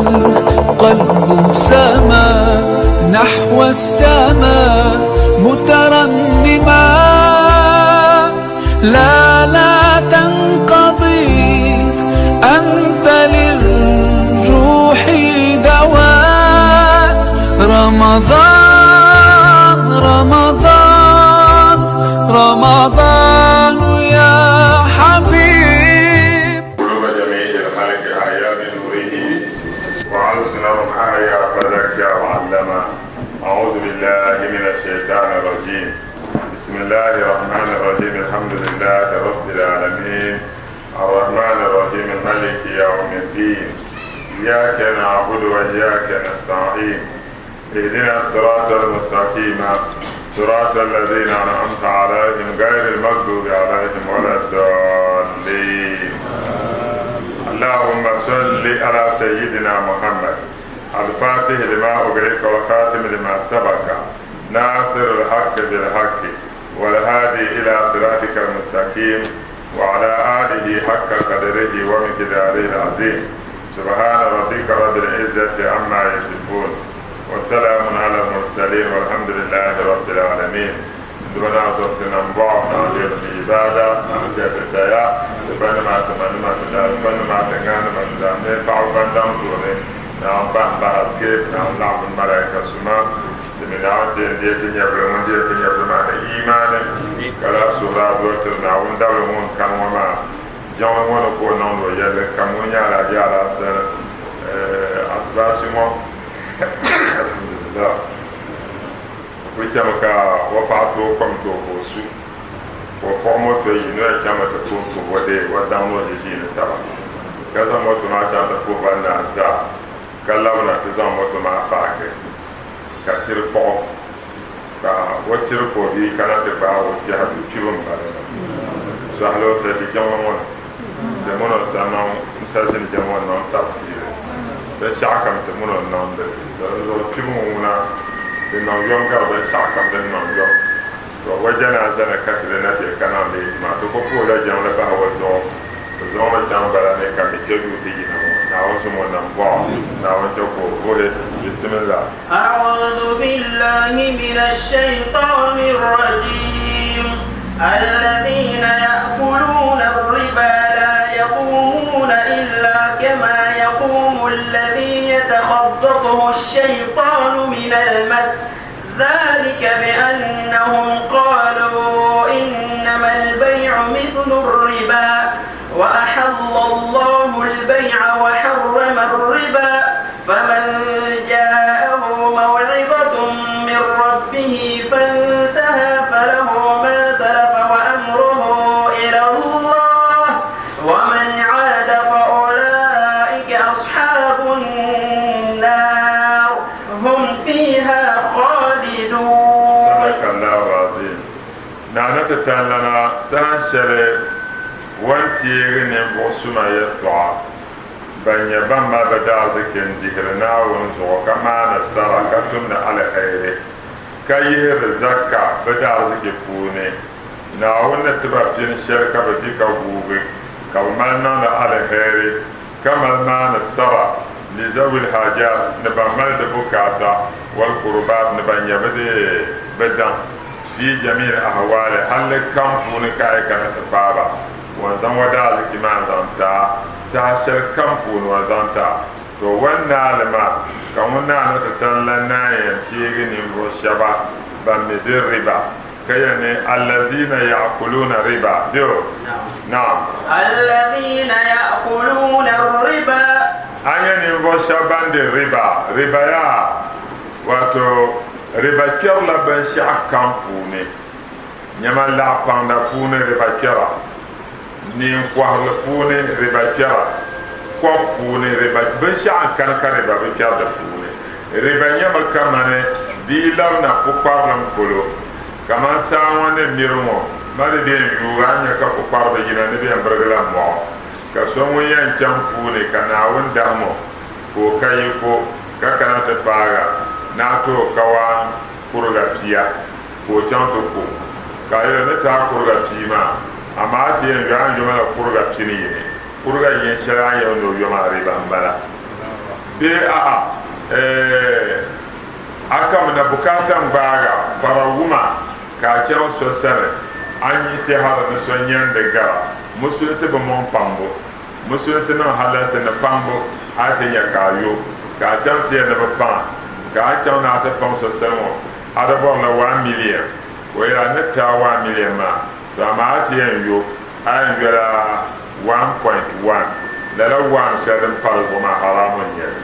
القلب سما نحو السماء مترنما لا لا تنقضي أنت للروح دواء رمضان رمضان رمضان يا حبيب قلوب جميع الخلق أحيا بنوره وألسنهم أحيا فزكى وعلم أعوذ بالله من الشيطان الرجيم بسم الله الرحمن الرحيم الحمد لله رب العالمين الرحمن الرحيم مالك يوم الدين إياك نعبد وإياك نستعين اهدنا الصراط المستقيم صراط الذين أنعمت عليهم غير المغضوب عليهم ولا الضالين اللهم صل على سيدنا محمد الفاتح لما أغلق والخاتم لما سبق ناصر الحق بالحق والهادي إلى صراطك المستقيم وعلى آله حق قدره ومقداره العظيم سبحان ربك رب العزة عما يصفون وسلام على المرسلين والحمد لله رب العالمين dibana zɔti nan bɔɣu na yɛli ni ibada na jɛbi daya dibani maa ti ma nima ti da dibani maa ti ŋa nima ti da ne paɣaba ban daŋ tooni na ban ba haske na laɣim malaika suma ti mi naawuni ti yɛn deei ti nyɛvili ŋun deei ti nyɛvili maa ni imaani ka lahi suhuri a doli tiri Naawuni dabili ŋun kani ŋɔ maa jiŋli ŋɔ ni ka o niŋdi o yɛlli kam ŋun nyɛ Alhaji Alhassan Asibaasi ŋɔ alhamdulillah o kuli chɛmi ka o paɣa tooi kom tooi ka o su ka o kpuɣi moto yi ni o yɛn chaŋmi ti puhi puhi o dee o daŋ ni o ʒiʒiini taba ka zaŋ moto maa chaŋ ti puhi ba naai zaa ka labina ti zaŋ moto maa paaki ka tiri kpuɣi ka o tiri ka o bia kana ti gbaai o kpɛhi duu kpibu m-bala sɔhili o saʒi jiŋli ŋɔ ni ti mini o sa niŋ n-saʒini jiŋli ŋɔ niŋ tafsiiri binshɛɣu kam ti mini o niŋdi li dinzuɣu kpibu ŋɔ ŋuna di niŋ yom gari binshɛɣu kam din niŋ yom. To o janaza ni ka ti di na be ka niŋ leeti maa, ti ku puhila jiŋli bahi o zuɣu. Ti zaŋ mi chaŋ bala ni ka mi kpe duu ti yina ŋɔ. Naawuni sum o nambɔɣu. Naawuni chɛ ka o vuhi. Bisimillah. أعوذ بالله من الشيطان الرجيم الذين يأكلون الربا لا يقومون إلا كما يقوم الذي يتخبطه الشيطان من المس ذلك بأنهم قالوا إنما البيع مثل الربا وأحل الله البيع وحرم الربا فمن جاءه موعظة من ربه فانتهى فله ما سلف وأمره إلى الله ومن عاد فأولئك أصحاب النار هم فيها خالدون صدق الله العظيم Naani ti tanlana saha shɛli o ni teegi ninvuɣ suma yɛtɔɣa ban nyɛ ban mali bɛ daaziki n-dihiri Naawuni zuɣu ka maani sara ka tumdi aliheri ka yihiri zakka bɛ daaziki puuni. Naawuni ni ti ba pini shɛli ka bɛ di ka guugi, ka bɛ mali niŋdi aliheri ka mali maani sara lizawil haajaat ni ban mali di bukaata wal kurubaat ni ban nyɛ bɛ di bɛ daŋ fii jamiil ahwaali halli kam puuni ka a yi kana ti paai ba o ni zaŋ o daaliziki maa n-zaŋ ti a saha shɛli kam puuni o ni zaŋ ti a to o ni naai li maa ka ŋun naa ni ti tan la naan yɛn teegi ninvuɣ shɛba ban mi di riba Ka yɛli ni, Allazina ya'kuluuna riba, bɛ Naam. Allazina ya'kuluuna riba. A nya ninvuɣ shɛba ban di riba, riba yaa, wato riba kpɛrila binshɛɣu kam puuni, nyama laɣipaŋda puuni riba kpɛra, neen kɔhirili puuni riba kpɛra, kɔbu puuni riba, binshɛɣu n-kani ka riba bi kpɛri di puuni. Riba nyɛmi kamani di yi labina pukparilim polo, kamani saa ŋɔ ni miri ŋɔ ma di bɛ n-yuugi a ni nya ka pukpariba yina ni bɛ yɛn birigila mɔɣu ka so ŋun yɛn chaŋ puuni ka Naawuni dahim o ka o ka yiko ka kana ti paagi a ni a ti o kawaan kuriga pia ka o chaŋ ti ku ka a yɛli o ni ti a kuriga pia maa amaa a ti yɛn yo a ni yo ma la kuriga pini yini kuriga yin shɛli a ni yɛli ni o yo maa riba m-bala. Bee a'a, eh, a kamina bukaata n-gbaag a, farawuma, ka a chaŋ so sani, a ni yi tɛhiri ni so nyandi gara, musulinsi bi mɔŋ paŋbu. Musulinsi niŋ halalsi ni paŋbu, a yi ti nya ka a yo, ka a chaŋ ti yɛli ni bɛ paŋ a, ka a chaŋ ni a ti paŋ so sani ŋɔ, a di bɔrila one million, ka o yɛli a ni ti a one million maa, to amaa a ti yɛn yo, a yɛn yola 1.1, lala one shɛli din pa di zuɣu maa haramu n-nyɛ li.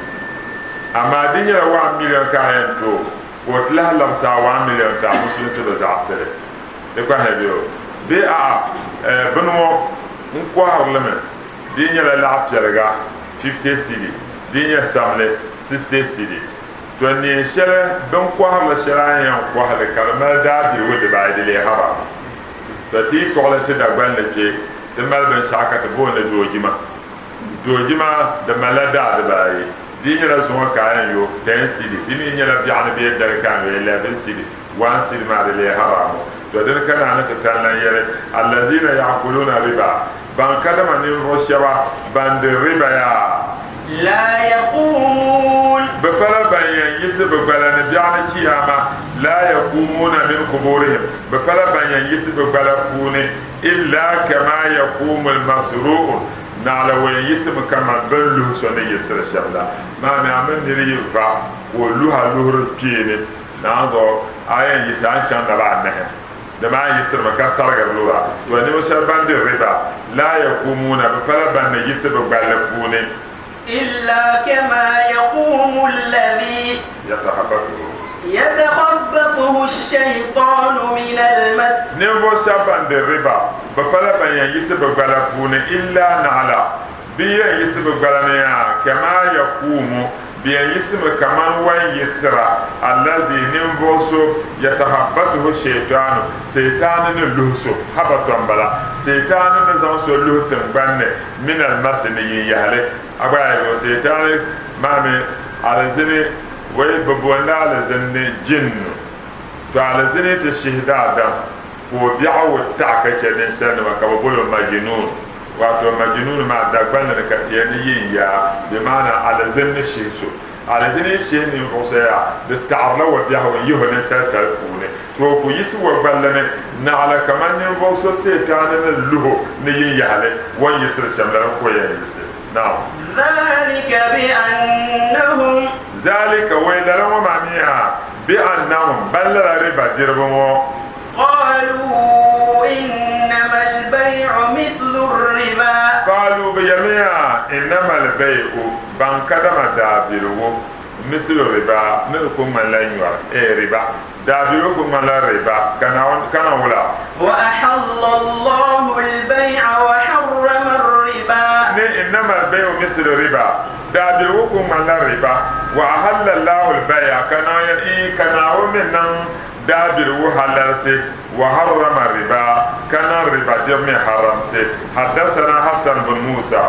Amaa di nyɛla one million ka a yɛn ti o, ka o ti lahi labisi a one million ti a, musulinsi bi zaɣisi li. Di kpahiya bee o? Bee a'a, eh, bini ŋɔ n kɔhiri li mi, di nyɛla laɣ piɛliga 50 cedi, di nyɛ samli 60 cedi. To neen shɛli bini kɔhiri li shɛli a ni yɛn kɔhi li ka di mali daabiligu dibaayi di lee haramu. To ti yi kpuɣili ti Dagbaŋ ni kpe, ti mali binshɛɣu ka ti booni li doojima. Doojima di malila daa dibaayi. Di yi nyɛla zuŋɔ ka a yɛn yo 10 cedi, di mi yi nyɛla biɛɣuni bee dali ka a yɛn yo 11 cedi, 1 cedi maa di lee haramu. To dini ka naa ni ti tali lan yɛli, Allazina ya'kuluna riba, ban kadama ninvuɣ shɛba ban di riba yaa. La yaqumuun. Bɛ pala ban yɛn yiɣisi bɛ gbala ni biɛɣuni Chiyaama, la yaqumuuna min quburihim, bɛ pala ban yɛn yiɣisi bɛ gbala puuni, illa kama yaqumu al-masru'u, naɣila o yɛn yiɣisimi kaman bɛ ni luhi so ni yiɣisiri shɛm la. Maa mi a mini niri yi va ka o luhi a luhiri kpeeni, naanzuɣu a yɛn yiɣisi a ni chaŋ naba anahi. Dama a yiɣisirimi ka sarigiri lura. To ninvuɣ shɛba ban di riba, laa yakumuuna, bɛ pala ban ni yiɣisi bɛ gballi puuni. Illa kama yaqumu alladhi. Yatakhabbathu. Yatakhabbathu ash-shaytanu min al-mas. Ninvuɣ shɛba ban di riba, bɛ pala ban yɛn yiɣisi bɛ gbala puuni illa naɣila bɛ yɛn yiɣisi bɛ gbala ni yaa kama yaqumu Bɛ yɛn yiɣisimi kaman wan yiɣisira, allazi, ninvuɣ so, yatahabbatuhu shaytaanu, Seetaani ni luhi so, habatɔ m-bala, Seetaani ni zaŋ so luhi tiŋgbani ni, min almasi, ni yinyahili. A gba yaa zuɣu Seetaani maa mi alizini, wai bɛ boonila alizini ni jinnu. To alizini ti shihi daadam ka o biɛɣu o taɣi ka chɛ ninsalinima ka bɛ boli o majnuun. Wato Majnuun maa Dagbanli ni ka ti yɛn ni yi n-yaa, di maana alizini ni shihi so. Alizini yi shihi ninvuɣ so yaa, di taɣirila o biɛhigu n-yihi o ninsalitali puuni. To o ku yiɣisi o gballi ni, naɣila kaman ninvuɣ so Seetaani ni luh o ni yi n-yahi li, o ni yiɣisiri shɛm la ni ka o yɛn yiɣisi. Naam. Zalika bi annahum. Zalika, wai lala ŋɔ maa mi yaa, bi annahum, ban lala riba diriba ŋɔ. Qaaluu innama albay'u mithlu riba. Qaaluu bɛ yɛliya, innama albay'u, ban kadama daabiligu, mithlu riba, ni di ku ŋmanila nyɔri, eh, riba, daabiligu ku ŋmanila riba, ka Naawuni, ka niŋ wula? Wa ahalla Allahu albay'a wa harrama riba. Ni innama albay'u mithlu riba, daabiligu ku ŋmanila riba, wa ahalla Allahu albay'a, ka Naawuni yɛli, eh, ka Naawuni mi niŋ Daabiligu halalsi, wa harrama riba, ka niŋ riba dibu mi haramsi. Haddasana Hassan bun Musa,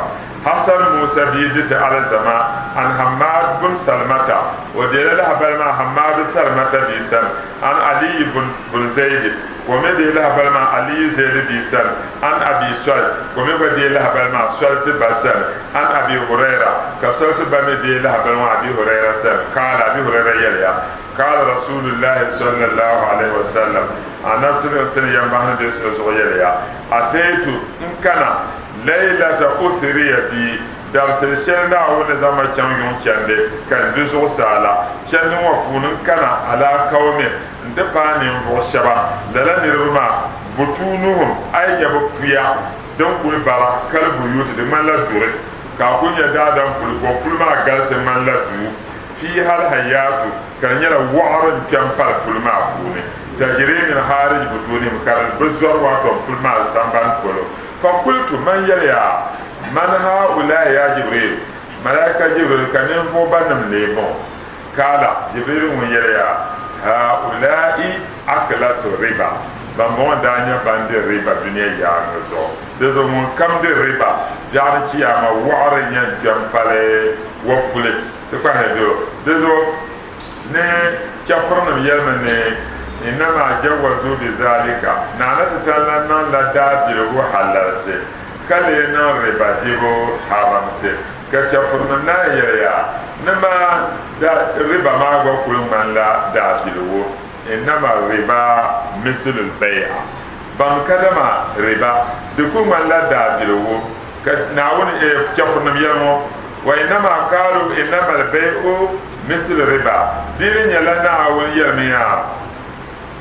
Hassan Musa bia di ti alizama, an Hammad bun Salmata, o deela lahabali maa Hammad Salmata bia sani, an Aliyi bun bun Zaidi, ka o mi deei lahabali maa Aliyi Zaidi bia sani, an Abi Sɔli, ka o mi gba deei lahabali maa Sɔli ti ba sani, an Abi Huraira, ka Sɔli ti ba mi deei lahabali ŋɔ Abi Huraira sani, kaala, Abi Huraira yɛliya, Kaala Rasuulullaahi sallallaahu alaihi wasallam, Annabi tiliŋ sini yɛmbahi ni be so zuɣu yɛliya, Ataitu, n kana, laylata usriya bi, dabisili shɛli Naawuni ni zaŋ ma chaŋ yuŋ chandi ka n du zuɣusaa la, chandi ŋɔ puuni n kana alaa qawmin n-ti paai ninvuɣ shɛba, lala niriba maa, butuunuhum, a yi nya bɛ puya din kuli bara kali buyuti di ŋmanila duri, ka a kuli nya daadam puli ka o puli maa galisi ŋmanila duu. Fiiha alhayaatu, ka di nyɛla wɔɣiri n-kpe m-pali puli maa puuni, tajiri min khaarij butuunihim, ka di bi zɔri waato puli maa sambani polo. Fakultu, man yɛliya, Man haaulaa'i yaa Jibriil, Malaika Jibriil, ka ninvuɣ bannim lee bɔŋɔ? Kaala, Jibriil ŋun yɛliya, Haaulaa'i aklatu riba, bambɔŋɔ n-daa nyɛ ban di riba dunia yaaŋa zuɣu. Di zuɣu ŋunkam di riba, biɛɣuni chiyaama wɔɣiri n-yɛn kpe m-pali o puli. Ti kpahi do di zuɣu ni chɛfurinim yɛlimi ni, Innama jawazu bi zalika, Naana ti tan lan niŋ la daabiligu halalsi, ka lee niŋ riba dibu haramsi. Ka chɛfurinim naan yɛli ya, Ni maa da riba maa gba kuli ŋmanila daabiligu, innama riba mislul bay'a, baŋ kadama riba di kuli ŋmanila daabiligu. Ka Naawuni, chɛfurinim yɛli ŋɔ, Wa innama kaalu innamal bay'u mislu riba, di di nyɛla Naawuni yɛlimiya,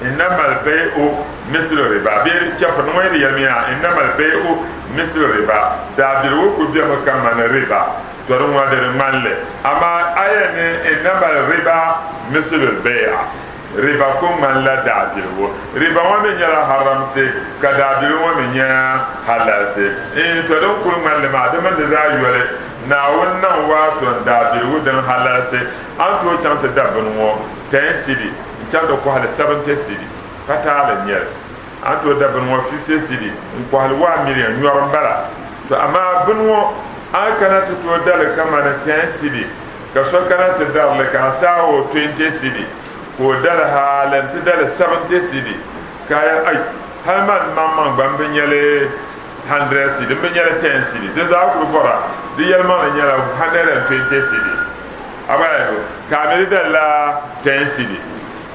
Innamal bay'u mislu riba, bee chɛfurinim ŋɔ yi di yɛlimiya, Innamal bay'u mislu riba, daabiligu kuli bemi kamani riba, tɔ di ŋɔ di di ŋmani li. Amaa a yɛn ni innamal riba mislul bay'a. Riba ku ŋmanila daabiligu. Riba ŋɔ mi nyɛla haramsi ka daabiligu ŋɔ mi nyɛ halalsi. Iin, to din kuli ŋmani li maa, di mini di zaa yoli, Naawuni niŋ waato n-daabiligu din halalsi. A ni tooi chaŋ ti da bini ŋɔ 10 cedi n-chaŋ ti kɔhi li 70 cedi, ka taali n-nyɛ li. A ni tooi da bini ŋɔ 50 cedi n-kɔhi li 1 million, nyɔri m-bala. To amaa bini ŋɔ a ni kana ti tooi da li kamani 10 cedi Ka so kana ti dari li ka a saai o 20 cedi, ka o dali hali nti dali 70 cedi, ka a yɛli, Ai, hali man maŋmaŋ gba m bi nya li 100 cedi, m bi nya li 10 cedi. Din zaa kuli bɔra, di yɛlimaŋli nyɛla 120 cedi. A gba yɛli o, ka a mi di dalila 10 cedi,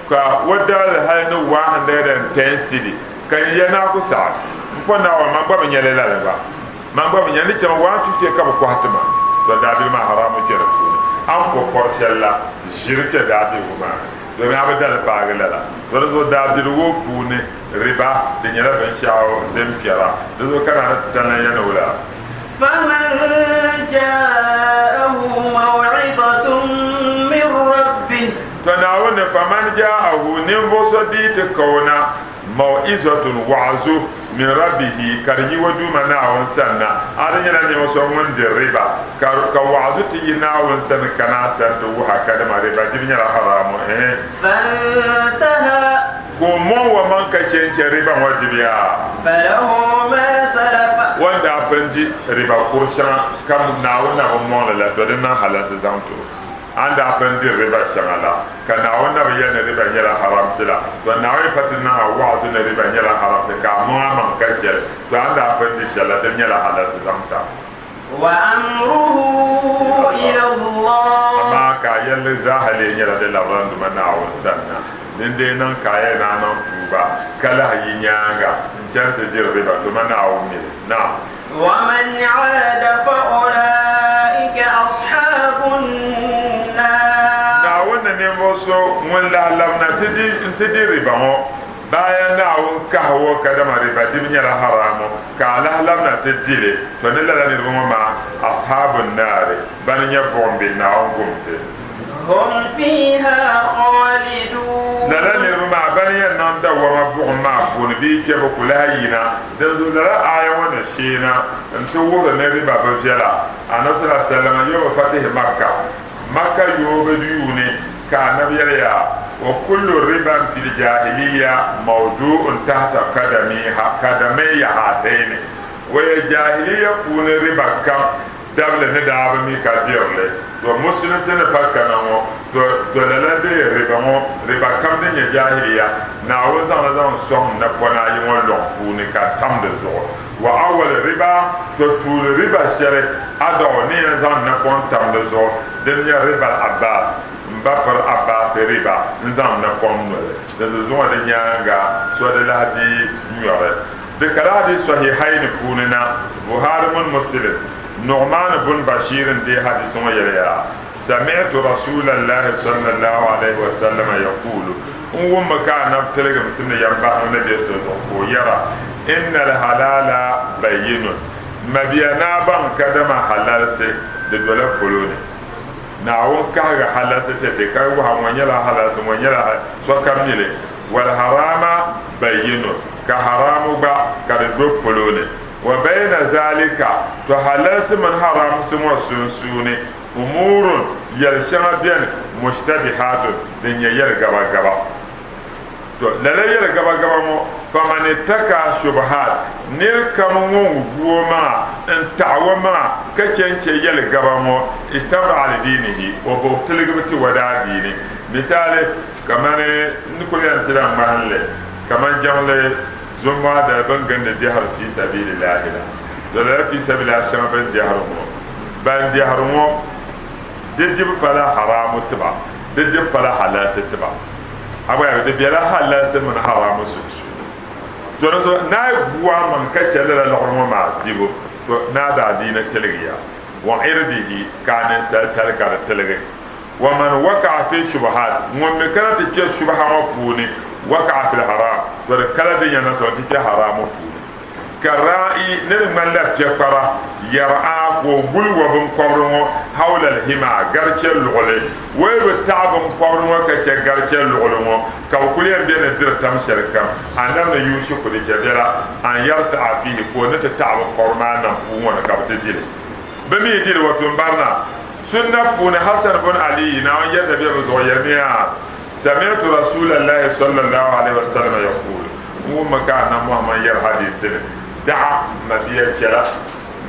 ka o dali li hali ni 110 cedi, ka n yɛli ni a ku saɣi. M po Naawuni, man gba bi nya li lala gba. Man gba bi nya ni chaŋ 150 ka bɛ kɔhi ti ma, tɔ daabiligu maa haramu kpe di puuni. A ni po pɔri shɛli la, ʒiri kpe daabiligu maa ni, domin a bi dali paagi lala. Tɔ di zuɣu daabiligu puuni riba di nyɛla binshɛɣu din kpɛra. Di zuɣu ka naa ni ti tani lan yɛli ni wula? Faman ja'ahu maw'idatun min rabbih. Tɔ Naawuni ni, faman ja'ahu, ninvuɣ so di yi ti ka o na, Maw'izatun, wa'azu, min Rabbihi, ka di yi o Duuma Naawuni sani na, a di nyɛla ninvuɣ so ŋun di riba, ka ka wa'azu ti yi Naawuni sani kana a sani ti wuhi a kadama riba dibu nyɛla haraamu, ehe. Fantaha. Ka o mɔŋ o maŋ ka chɛ n-chɛ riba ŋɔ dibu yaa. Falahu ma salafa. O ni daa pun di riba kur shɛŋa ka Naawuni na bi mɔŋ li la, tɔ di niŋ halalsi zaŋ ti o. A ni daa pun diri riba shɛŋa la, ka Naawuni na bi yɛli ni riba nyɛla haramsi la, tɔ Naawuni yi pa ti niŋ a wa'azu ni riba nyɛla haramsi ka a mɔŋ a maŋ ka chɛ li, tɔ a ni daa pun di shɛli la, dini nyɛla halalsi zaŋ ti a. Wa amruhu ila Allah. Amaa ka a yɛlli zaaha lee nyɛla di labila n Duuma Naawuni sani na. Dindee niŋ ka a yɛli ni a niŋ tuuba, ka lahi yi nyaaŋa n-chani ti diri riba, Duuma Naawuni mi li. Naam. ومن عاد فأولئك أصحاب النار Naawuni ni ninvuɣ so ŋun lahi labina nti di riba ŋɔ bayan Naawuni kahi o kadama riba dibu nyɛla haraamu ka a lahi labina ti di li, tɔ ni lala niriba ŋɔ maa ashabu nnaari, bani nyɛ buɣim bihi Naawuni gumdi. Hum fiiha khalidun. Lala niriba maa bani yɛn niŋ dawama buɣim maa puuni bɛ yi kpe bɛ ku lahi yina. Dinzuɣu lala aaya ŋɔ ni sheena n-ti wuhiri ni riba bi viɛla. Anabi sallallahu alaihi wasallam yawma fatihi Makka, Makka yoobu yuuni, ka Anabi yɛli ya, Wa kullu riban fil jahiliya mawdu'un tahta kadamaiya hataini. Waya jahiliya puuni riba kam Dabili ni daa bi mi ka diri li, to musulinsi ni pa kana ŋɔ, to, to lala deei riba ŋɔ, riba kam din nyɛ jahiliya, Naawuni zaŋli zaŋ sɔŋ napɔna ayi ŋɔ lɔŋ puuni ka tam di zuɣu. Wa awal riba, to tuuli riba shɛli Adɔɣu ni yɛn zaŋ napɔŋ tam di zuɣu, din nyɛ ribal Abbas, m ba piri Abbas riba n-zaŋ napɔŋ noli, din zuɣu di nyaaŋa so di lahi di nyɔri. Di kala hadith Sahihaini puuni na, Buhari mini Muslim, Nu'man bun Bashir n-deei hadisi ŋɔ yɛliya, Sami'tu Rasulallahi sallallahu alayhi wa sallama yaqulu, N wummi ka Anabi tiligimsim ni yɛmbahiŋ ni be so zuɣu ka o yɛra, Innal halala bayyinun, Mabia ni a baŋ kadama halalsi di dola polo ni. Naawuni kahigi halalsi ti ti ka wuhi a ŋɔ nyɛla halalsi, ŋɔ nyɛla sokam mi li. Wal harama bayyinun, ka haramu gba ka di do polo ni. Wa bayna zalika, to halalsi mini haramsi ŋɔ sunsuuni, umuurun, yɛl shɛŋa beni, mushtabihatun, din nyɛ yɛl gabagaba. To lala yɛl gabagaba ŋɔ, faman ittaka shubuhat, nir kam ŋun gu o maŋa n-taɣi o maŋa ka chɛ n-chɛ yɛl gaba ŋɔ, istabra'a lidiinihi, o bo tiligibu ti o daadiini. Misali, Kamani n ni kuli yɛn tila ŋmahinli kamani jiŋli zumbɔŋɔ dali bɛ ni gindi dɛhiri fii sabiililaahi la. Lala fii sabiililaahi shɛŋa bɛ ni dɛhiri ŋɔ. Ban dɛhiri ŋɔ, di dibu pala haramu tiba, di dibu pala halalsi tiba. A gba yaa di bela halalsi mini haramu sunsuuni. To di zuɣu ni a yi gu a maŋ ka chɛ lala liɣiri ŋɔ maa dibu, to ni a daadiini tiligiya. Wa irdihi, ka a ninsalitali ka di tiligi. Wa man waka'a fi shubuhat, ŋun mi kana ti kpe shubuha ŋɔ puuni, waka'a fil haram, to di kala din yɛn niŋ so nti kpe haramu puuni. Ka raa'i ni di ŋmanila piɛkpara, yar'a, ka o guli wa biŋkɔbiri ŋɔ hawla al-hima, garichɛ luɣili. O yi bi taɣi biŋkɔbiri ŋɔ ka chɛ garichɛ luɣili ŋɔ, ka bɛ kuli yɛn be ni diri tam shɛli kam, Anabi ni yushiku di chɛ bɛla, an yarta'a fihi, ka o ni ti taɣi biŋkɔbiri maa niŋ puu ŋɔ ni ka bɛ ti di li. Bɛ mi yi di li, wato m-barina. Sunna puuni, Hasan bun Ali, Naawuni yɛda be bɛ zuɣu, yɛlimiya, Sami'tu Rasuulallahi sallallahu alaihi wasallam yaqul, N wummi ka Annabi Muhammad yɛri hadiisi ni, Daɣa, mabia, chɛla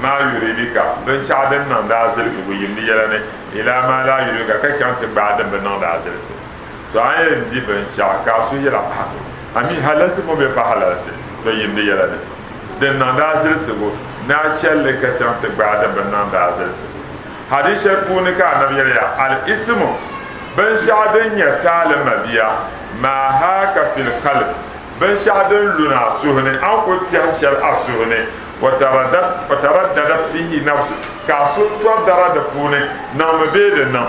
maa yuribika, binshɛɣu din niŋdi a zilisigu yimdi yɛla ni, ilaa maa laa yuribika, ka chaŋ ti gbaai din bi niŋdi a zilisi. To a ni yɛn di binshɛɣu ka a suhu yɛla, Ah, a mi halalsi ŋɔ bee pa halalsi? To yimdi yɛla ni din niŋdi a zilisigu ni a chɛli li ka chaŋ ti gbaai din bi niŋdi a zilisigu. Hadiis shɛli puuni ka Anabi yɛliya, Al-ismu, binshɛɣu din nyɛ taali mabia, maa haaka fil qalb, binshɛɣu din luna a suhu ni, a ni kuli tɛhi shɛli a suhu ni, wa taraddadat fihi nafsu, ka a suhu tɔri dara di puuni, niŋmi bee di niŋ,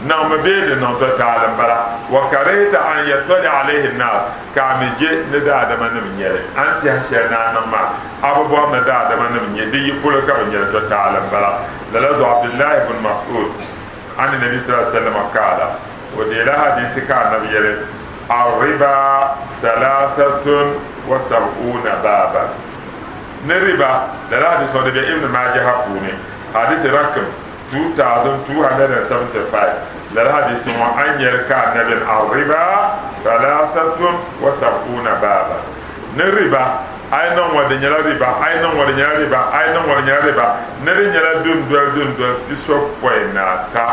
niŋmi bee di niŋ, tɔ taali m-bala, wa karihta an yattali alayhi nnaas, ka a mi je ni daadamanim nya li, a ni tɛhi shɛli ni a niŋ maa, a bi bɔri ni daadamanim nya di yi polo ka bɛ nya li, tɔ taali m-bala. Lala zuɣu Abdullahi ibn Mas'ud, ani Nabi sallallahu alaihi wasallam kaala, o deela hadiisi ka Anabi yɛli, Ar-riba salasatun wa sab'una baaban. Ni riba, lala hadiisi ŋɔ di be Ibn Majaha puuni, hadiisi rakm 2275. Lala hadiisi ŋɔ a ni nyɛli ka Anabi ni Ar-riba salasatun wa sab'una baaban. Ni riba, a yi niŋ ŋɔ di nyɛla riba, a yi niŋ ŋɔ di nyɛla riba, a yi niŋ ŋɔ di nyɛla riba, ni di nyɛla dundoli dundoli pisopɔin ni ata.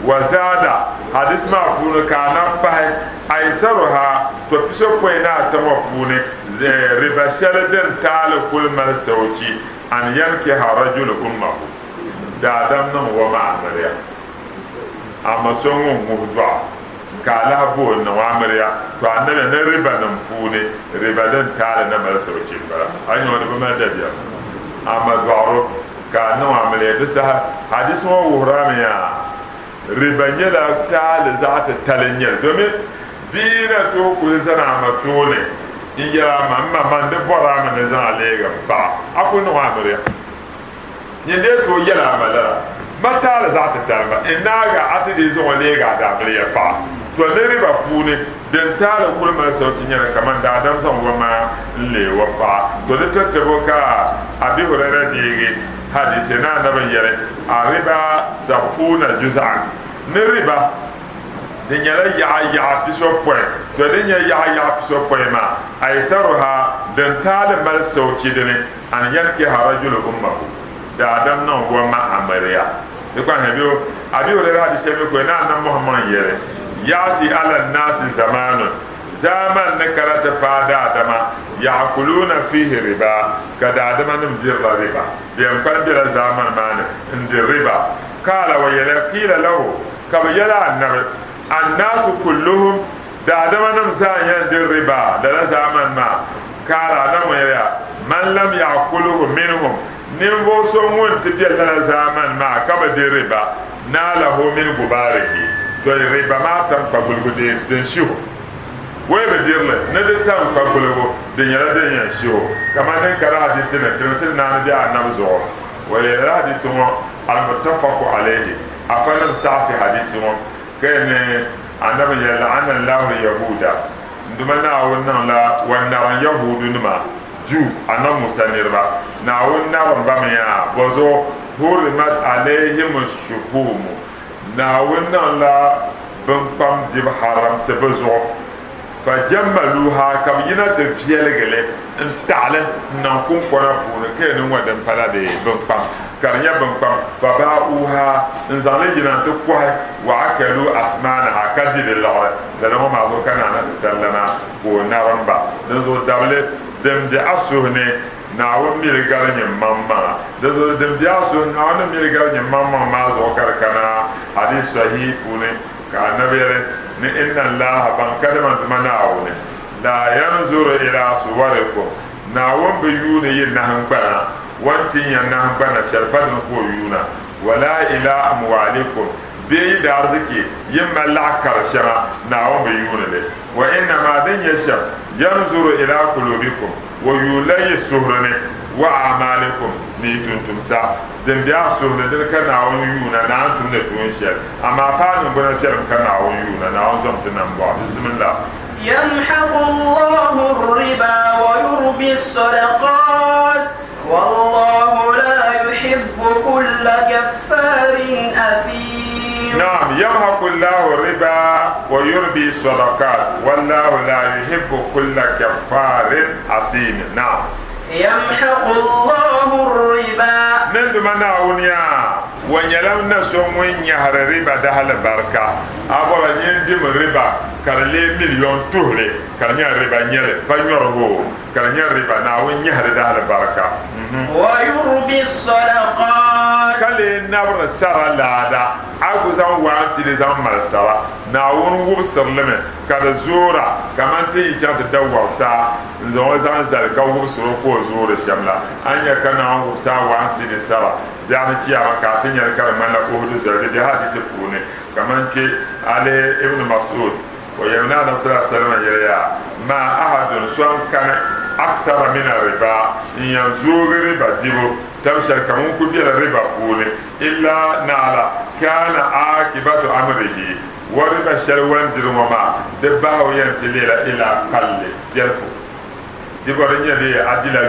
Wa zaada, hadisi maa puuni ka a na pahi, aysaruha, to pisopɔin ni ata ŋɔ puuni, riba shɛli din taali kuli mali soochi, an yankiha rajulu ummahu, daadam niŋ o ma amiliya, a ma so ŋun ŋubi dɔɣi ka a lahi bo o niŋ o amiliya, to anabi ni riba nim puuni riba din taali na mali soochi m-bala. A yi nya o di bi mali dabiɛm, a ma dɔɣiro ka a niŋ o amiliya. Di saha hadisi ŋɔ wuhirami yaa riba nyɛla taali zaɣ titali n-nyɛli, domin bia na tooi kuli zani a ma tooni n-yɛli a ma, M ma, man di bɔri a mi ni zaŋ a leegi m paɣa, a kuli niŋ o amiliya. Nyin dee tooi yɛli a ma lala, Ma taali zaɣ titali ba, n naagi a ti dii zaŋ o leegi a daamiliya paɣa. To niriba puuni, din taali kuli mali sauti nyɛla kaman daadam zaŋ o maŋa n-leei o paɣa. To di tiribu ka Abi Huraira deegi hadiisi ni Anabi n-yɛli, Ar-riba sab'uuna juz'an, ni riba di nyɛla yaɣa yaɣa pisopɔin, to din nyɛ yaɣa yaɣa pisopɔin maa, aysaruha, din taali mali sauti dini, An yankiha rajulu ummahu, daadam niŋ o ma amiliya. Di kpahi na bɛ Abi Huraira hadisi shɛli mi ko ni Annabi Muhammad yɛli, Ya'ti ala nnaasi zamanun, zaamani ni kana ti paai daadama, ya'kuluuna fiihi riba, ka daadama nim dirila riba, bɛ yɛn kpalim bela zaamani maa ni n-diri riba. Qaala wa yɛliya, qiila lahu, ka bɛ yɛli Annabi, Annaasu kulluhum, daadama nim zaa n-yɛn diri riba lala zaamani maa. Kaala, Annabi ŋɔ yɛliya, Man lam ya'kulhu minhum, ninvuɣ so ŋun ti be lala zaamani maa ka bi di riba, naalahu min gubaarihi, to riba maa taŋkpaguligu din shihi o. O yi bi diri li, ni di taŋkpaguligu di nyɛla din yɛn shihi o. Kamani din kani hadisi ni, tirinsi naani be Annabi zuɣu, o yɛli lala hadisi ŋɔ, Al-muttafaqu alayhi, afanim saɣiti hadisi ŋɔ, ka yɛli ni Annabi yɛli, La'ana Allahu al-yahuda, N Duuma Naawuni niŋla wa narim Yahuudunima, Jews, Annabi Musa niriba. Naawuni narim ba mi yaa, bɔzuɣu hurrimat alayhim shuhumu, Naawuni niŋla binkpam dibu haramsi bɛ zuɣu, fajammaluha, ka bɛ yina ti viɛligi li n-taɣi li n-niŋ kuŋkɔna puuni, ka yɛn ni ŋɔ din pala di binkpam, ka di nyɛ binkpam, fabaa'uha, n-zaŋ li yina nti kɔhi, wa akalu asmaanaha, ka di di liɣiri. Lala ŋɔ maa zuɣu ka Naa na ti tali lana ka o narim ba. Dinzuɣu dabili din be a suhu ni Naawuni mi li gari nyin maŋmaŋa. Dinzuɣu din be a suhu ni, Naawuni ni mi li gari nyin maŋmaŋ maa zuɣu ka di kana hadiis sahihi puuni ka Anabi yɛli ni inna Allaha baŋ kadama Duuma Naawuni laa yanzuru ilaa suwarikum Naawuni bi yuuni yi nahingbana o ni tin ya nahingbana shɛli pa dini ka o yuuna walaa ilaa amwaalikum bee yi daariziki yi mali laɣ kar shɛŋa Naawuni bi yuuni li wa innamaa din nyɛ shɛm yanzuru ilaa kulubikum O yuunila yi suhuri ni, wa a'maalikum, ni yi tuntumsa. Din be a suhu ni, dini ka Naawuni yuuna ni a ni tumdi tuun shɛli, amaa pa a niŋgbuna viɛlim ka Naawuni yuuna. Naawuni zom ti nambɔɣu. Bismillah. Yamhaqu Allahu ar-riba wa yurbi as-sadaqat, wallahu la yuhibbu kulla kaffarin athim. Naam, yamhaqu Allahu ar-riba wa yurbi as-sadaqat, wallahu la yuhibbu kulla kaffarin asim. Naam. Yamhaqu Allahu ar-riba. Ni Duuma Naawuni yaa, o nyɛla na so ŋun nyɛhiri riba dahali barika. A bɔra nyin dim riba ka di leei miliyon tuhili ka di nyɛla riba nyɛli, pa nyɔri hoo, ka di nyɛ riba, Naawuni nyɛhi di dahali barika. Wa yurbi as-sadaqat. Ka lee nabiri sara laada, a ku zaŋ waansili zaŋ mali sara, Naawuni wubisiri li mi ka di zoora kamani ti yi chaŋ ti da wɔri saa n-zaŋ o zaŋ zali ka wubisiri o ka o zoori shɛm la. A ni nya ka Naawuni wubisi a waansili sara biɛɣuni chiyaama ka a ti nya li ka di ŋmanila Uhudu zoli. Di be hadiisi puuni kamani kpe a lihi Ibn Mas'ud o yɛli ni Anabi sallallahu alaihi wasallam yɛliya, Ma ahadun so n-kani aksara mina riba n-yɛn zoogi riba dibu tab shɛli ka ŋun kuli bela riba puuni illa naala kana aakibatu amrihi wa riba shɛli o ni diri ŋɔ maa di bahi o yɛn ti leela ila kalli biɛlifu di bɔri nyɛ bee a dila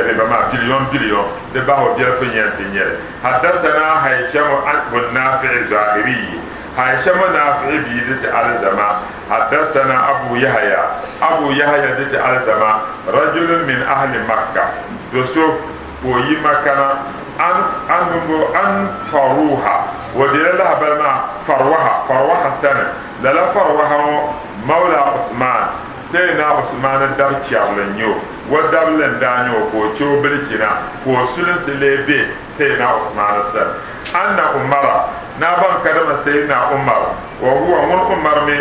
riba maa biliyon biliyon di bahi o biɛlifu n-yɛn ti nyɛli. Haddasana Hayshamu bun Nafi'i Zahiriyi Hayshamu Nafi'i bia di ti alizama Haddasana Abu Yahaya Abu Yahaya di ti alizama rajulun min ahli Makka do so ka o yi Makka na an an bimbo an Faruha o dila lahabali maa Farwaha Farwaha sani lala Farwaha ŋɔ Mawla Usman Sayyidina Usman dab chɛrili n-nyɛ o o dabili n-daa nyɛ o ka o che o bilichina ka o sulinsi lee be Sayyidina Usman sani Anna Umara naa baŋ kadama Sayyidina Umar wa huwa ŋun Umar mi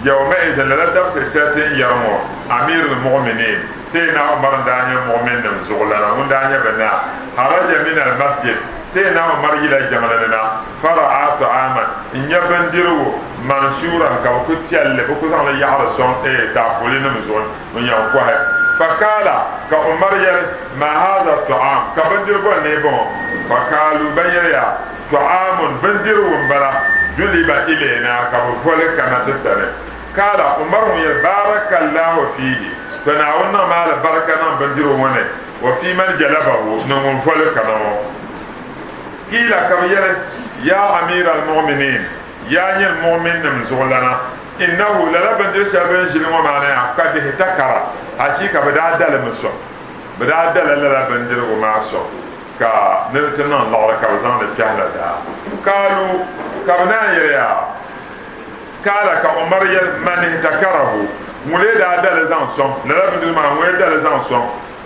yawma'izin lala dabisili shɛli ti ni yɛri ŋɔ Amiirul Muɣiminiin Sayyidina Umar n-daa nyɛ muɣiminnim zuɣulana ŋun daa nyɛ bɛ naa Haraja min al-masjid Sayyidina Umar yila jiŋli ni na fara'a ta'aman n-nya bindirigu manshuuran ka bɛ ku tɛli li bɛ ku zaŋ li yaɣiri sɔŋ taapolinima zuɣu n-yɛn kɔhi. Fakaala, ka Umar yɛli, Ma haza ta'am, ka bindiri bɔ n-lee bɔŋɔ? Fakaalu, bɛ yɛliya, Ta'amun, bindirigu m-bala, juliba ilayna, ka bɛ voli kana ti sani. Kaala, Umar ŋun yɛli, Baarakallahu fiihi, tɔ Naawuni niŋmi alibarika niŋ bindirigu ŋɔ ni, wa fi man jalabahu, ni ŋun voli kana ŋɔ. Kiila, ka bɛ yɛli, Yaa Amiir al-mu'miniin, yaa nyini mu'minnim zuɣulana, Innahu, lala bindiri shɛli bɛ ni ʒili ŋɔ maa na yaa, qad ihtakara, achiika bɛ daa da li mi sɔŋ, bɛ daa dala lala bindirigu maa sɔŋ ka ni di ti niŋ liɣiri ka bɛ zaŋ li kpɛhila daa. Kaalu, ka bɛ naan yɛli yaa, Kaala, ka Umar yɛli, Man ihtakarahu, ŋun lee daa da li zaŋ sɔŋ, lala bindirigu maa ŋun lee da li zaŋ sɔŋ?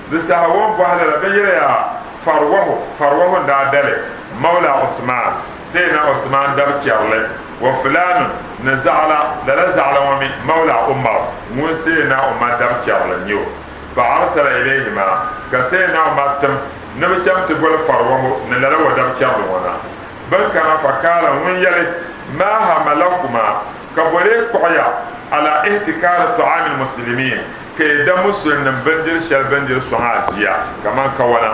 Di saha o ni bɔhi lala, bɛ yɛli yaa, Farwahu, Farwahu n-daa da li, Mawla Usman, Sayyidina Usman dabchɛrili. Wa fulanun, ni zaɣila, lala zaɣila ŋɔ mi, mawla Umar, ŋun Sayyidina Umar dabchɛrili n-nyɛ o. Fa arsala ilayhima, ka Sayyidina Umar tim ni bɛ chaŋ ti boli Farwahu ni lala o dabchɛrili ŋɔ na. Bɛ ni kana, fa kaala, ŋun yɛli, Maa hamalakuma, ka bɔ lee kpuɣi ya, ala ihtikaari ta'aamil muslimiin, ka yi da musulinim bindiri shɛli bindiri sɔŋ aʒiya kaman kawana.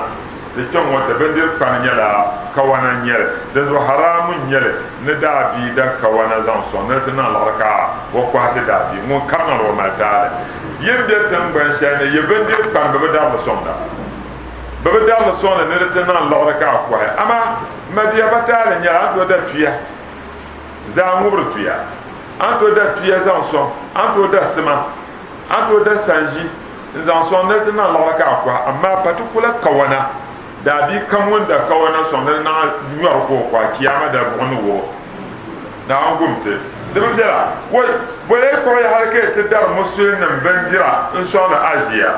Di kpɛŋ ŋɔ ti bindiri kpani nyɛla kawana n-nyɛ li, dinzuɣu haraamu n-nyɛ li ni daabia da kawana zaŋ sɔŋ ni di ti niŋ liɣiri ka o kɔhi ti daabia ŋun kari niŋdi o mali taali. Yi ni be tiŋgbani shɛli ni yi bindiri kpani bɛ bi dari li sɔŋda. Bɛ bi dari li sɔŋdi ni di ti niŋ liɣiri ka a kɔhi. Amaa m mabia ba taali n-nyɛli a ni tooi da tuya zaa ŋubiri tuya, a ni tooi da tuya zaŋ sɔŋ, a ni tooi da sima, a ni tooi da sanʒi n-zaŋ sɔŋ ni di ti niŋ liɣiri ka a kɔhi, amaa patikula kawana, daabia kam ŋun da kawana sɔŋ ni di niŋ nyɔri ka o kɔhi, chiyaama dali buɣim ni wuhi o. Naawuni gum ti. Di bi viɛla. Woi, bɔ lee kpuɣi ya hali ka yi ti dari musulinim bindira n-sɔŋdi aʒiya?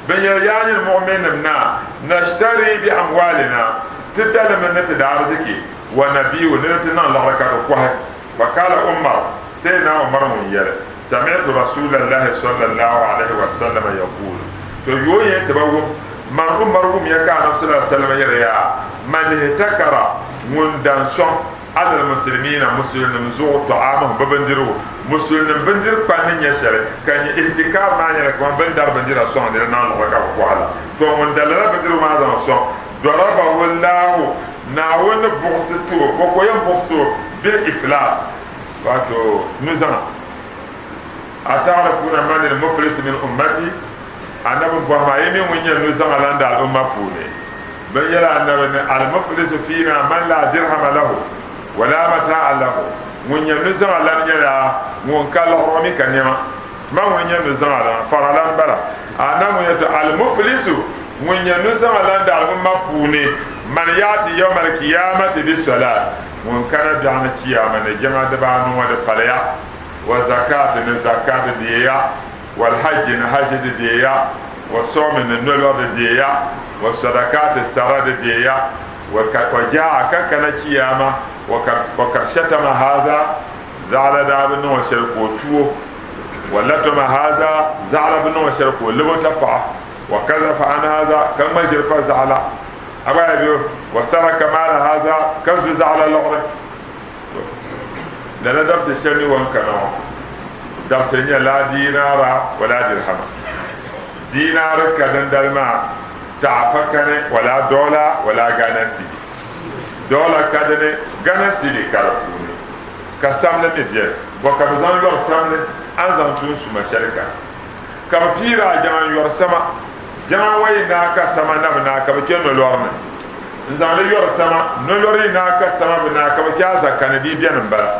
Bɛ yɛli, Yaa nyini muɣuminnim naa, nashtari bi amwalina, ti dalimi ni ti daariziki, wa nabiu, ni di ti niŋ liɣiri ka ti kɔhi. Fakala Umar, Sayyidina Umar ŋun yɛli, Sami'tu Rasuulallahi sallallahu alaihi wa sallama yaqulu, To yooi yɛn ti ba wum, man Umar wumya ka Anabi sallallahu alaihi wa sallam yɛli yaa, Man ihtakara, ŋun dan sɔŋ, alal musulimiina, musulinim zuɣu, ta'amahum, bɛ bindirigu, musulinim bindiri kpani ni nyɛ shɛli, ka nyɛ ihtikaar maa nyɛla kaman bɛ ni dari bindira sɔŋ di di niŋ liɣiri ka bɛ kɔhi la, to ŋun da lala bindirigu maa zaŋ sɔŋ, darabahu Laahu, Naawuni ni buɣisi ti o, bɔ ka o yɛn buɣisi ti o? Bil iflaas, wato nuzaŋa. Ata'rifuuna manil muflis min ummati? Annabi bɔhi ma, yi mi ŋun nyɛ nuzaŋa lan di al'umma puuni? Bɛ yɛli Annabi ni, Al-muflisu fiina man laa dirhama lahu wa laa mataa'a lahu, ŋun nyɛ nuzaŋa lan nyɛla ŋun ka liɣiri o mi ka nɛma. Man ŋun nyɛ nuzaŋa lan, fara lan bala. Annabi ŋun yɛli to, Al-muflisu, ŋun nyɛ nuzaŋa lan di al'umma puuni, man yaati yawmal kiyamati bi salaat, ŋun kana biɛɣuni chiyaama ni jiŋa dibaanu ŋɔ di paliya, wa zakaati ni zakka di deeya, wal hajji ni hajji di deeya, wa sawmi ni nolɔri di deeya, wa sadakaati sara di deeya, wa jaa ka kana chiyaama, wa kad shatama haza, zaɣila daa bi niŋ o shɛli ka o tu o, wa latama haza, zaɣila bi niŋ o shɛli ka o lab o tapaɣa, wa kazafa an haza, ka ŋma ʒiri pa zaɣila, a gba yaa bɛ wa saraka maala haza, ka zu zaɣila liɣiri. Lala dabisi shɛli mi wan kana ŋɔ dabisili nyɛ la dinaara wa la dirhama. Dinaari ka dindali maa taɣafa kani wa la dɔla wa la Ghana cedi. Dɔla ka dini Ghana cedi ka di puuni ka samli mi beni. Bɔ ka bɛ zaŋ yɔri samli a ni zaŋ tuun suma shɛli ka ka bɛ piiri a jaŋa n-yɔri sama. Jaŋa ŋɔ yi naai ka sama na bi naai ka bɛ kpe nolɔri ni. N zaŋ li yɔri sama, nolɔri yi naai ka sama bi naai ka bɛ kpe a zaka ni di yi beni m-bala.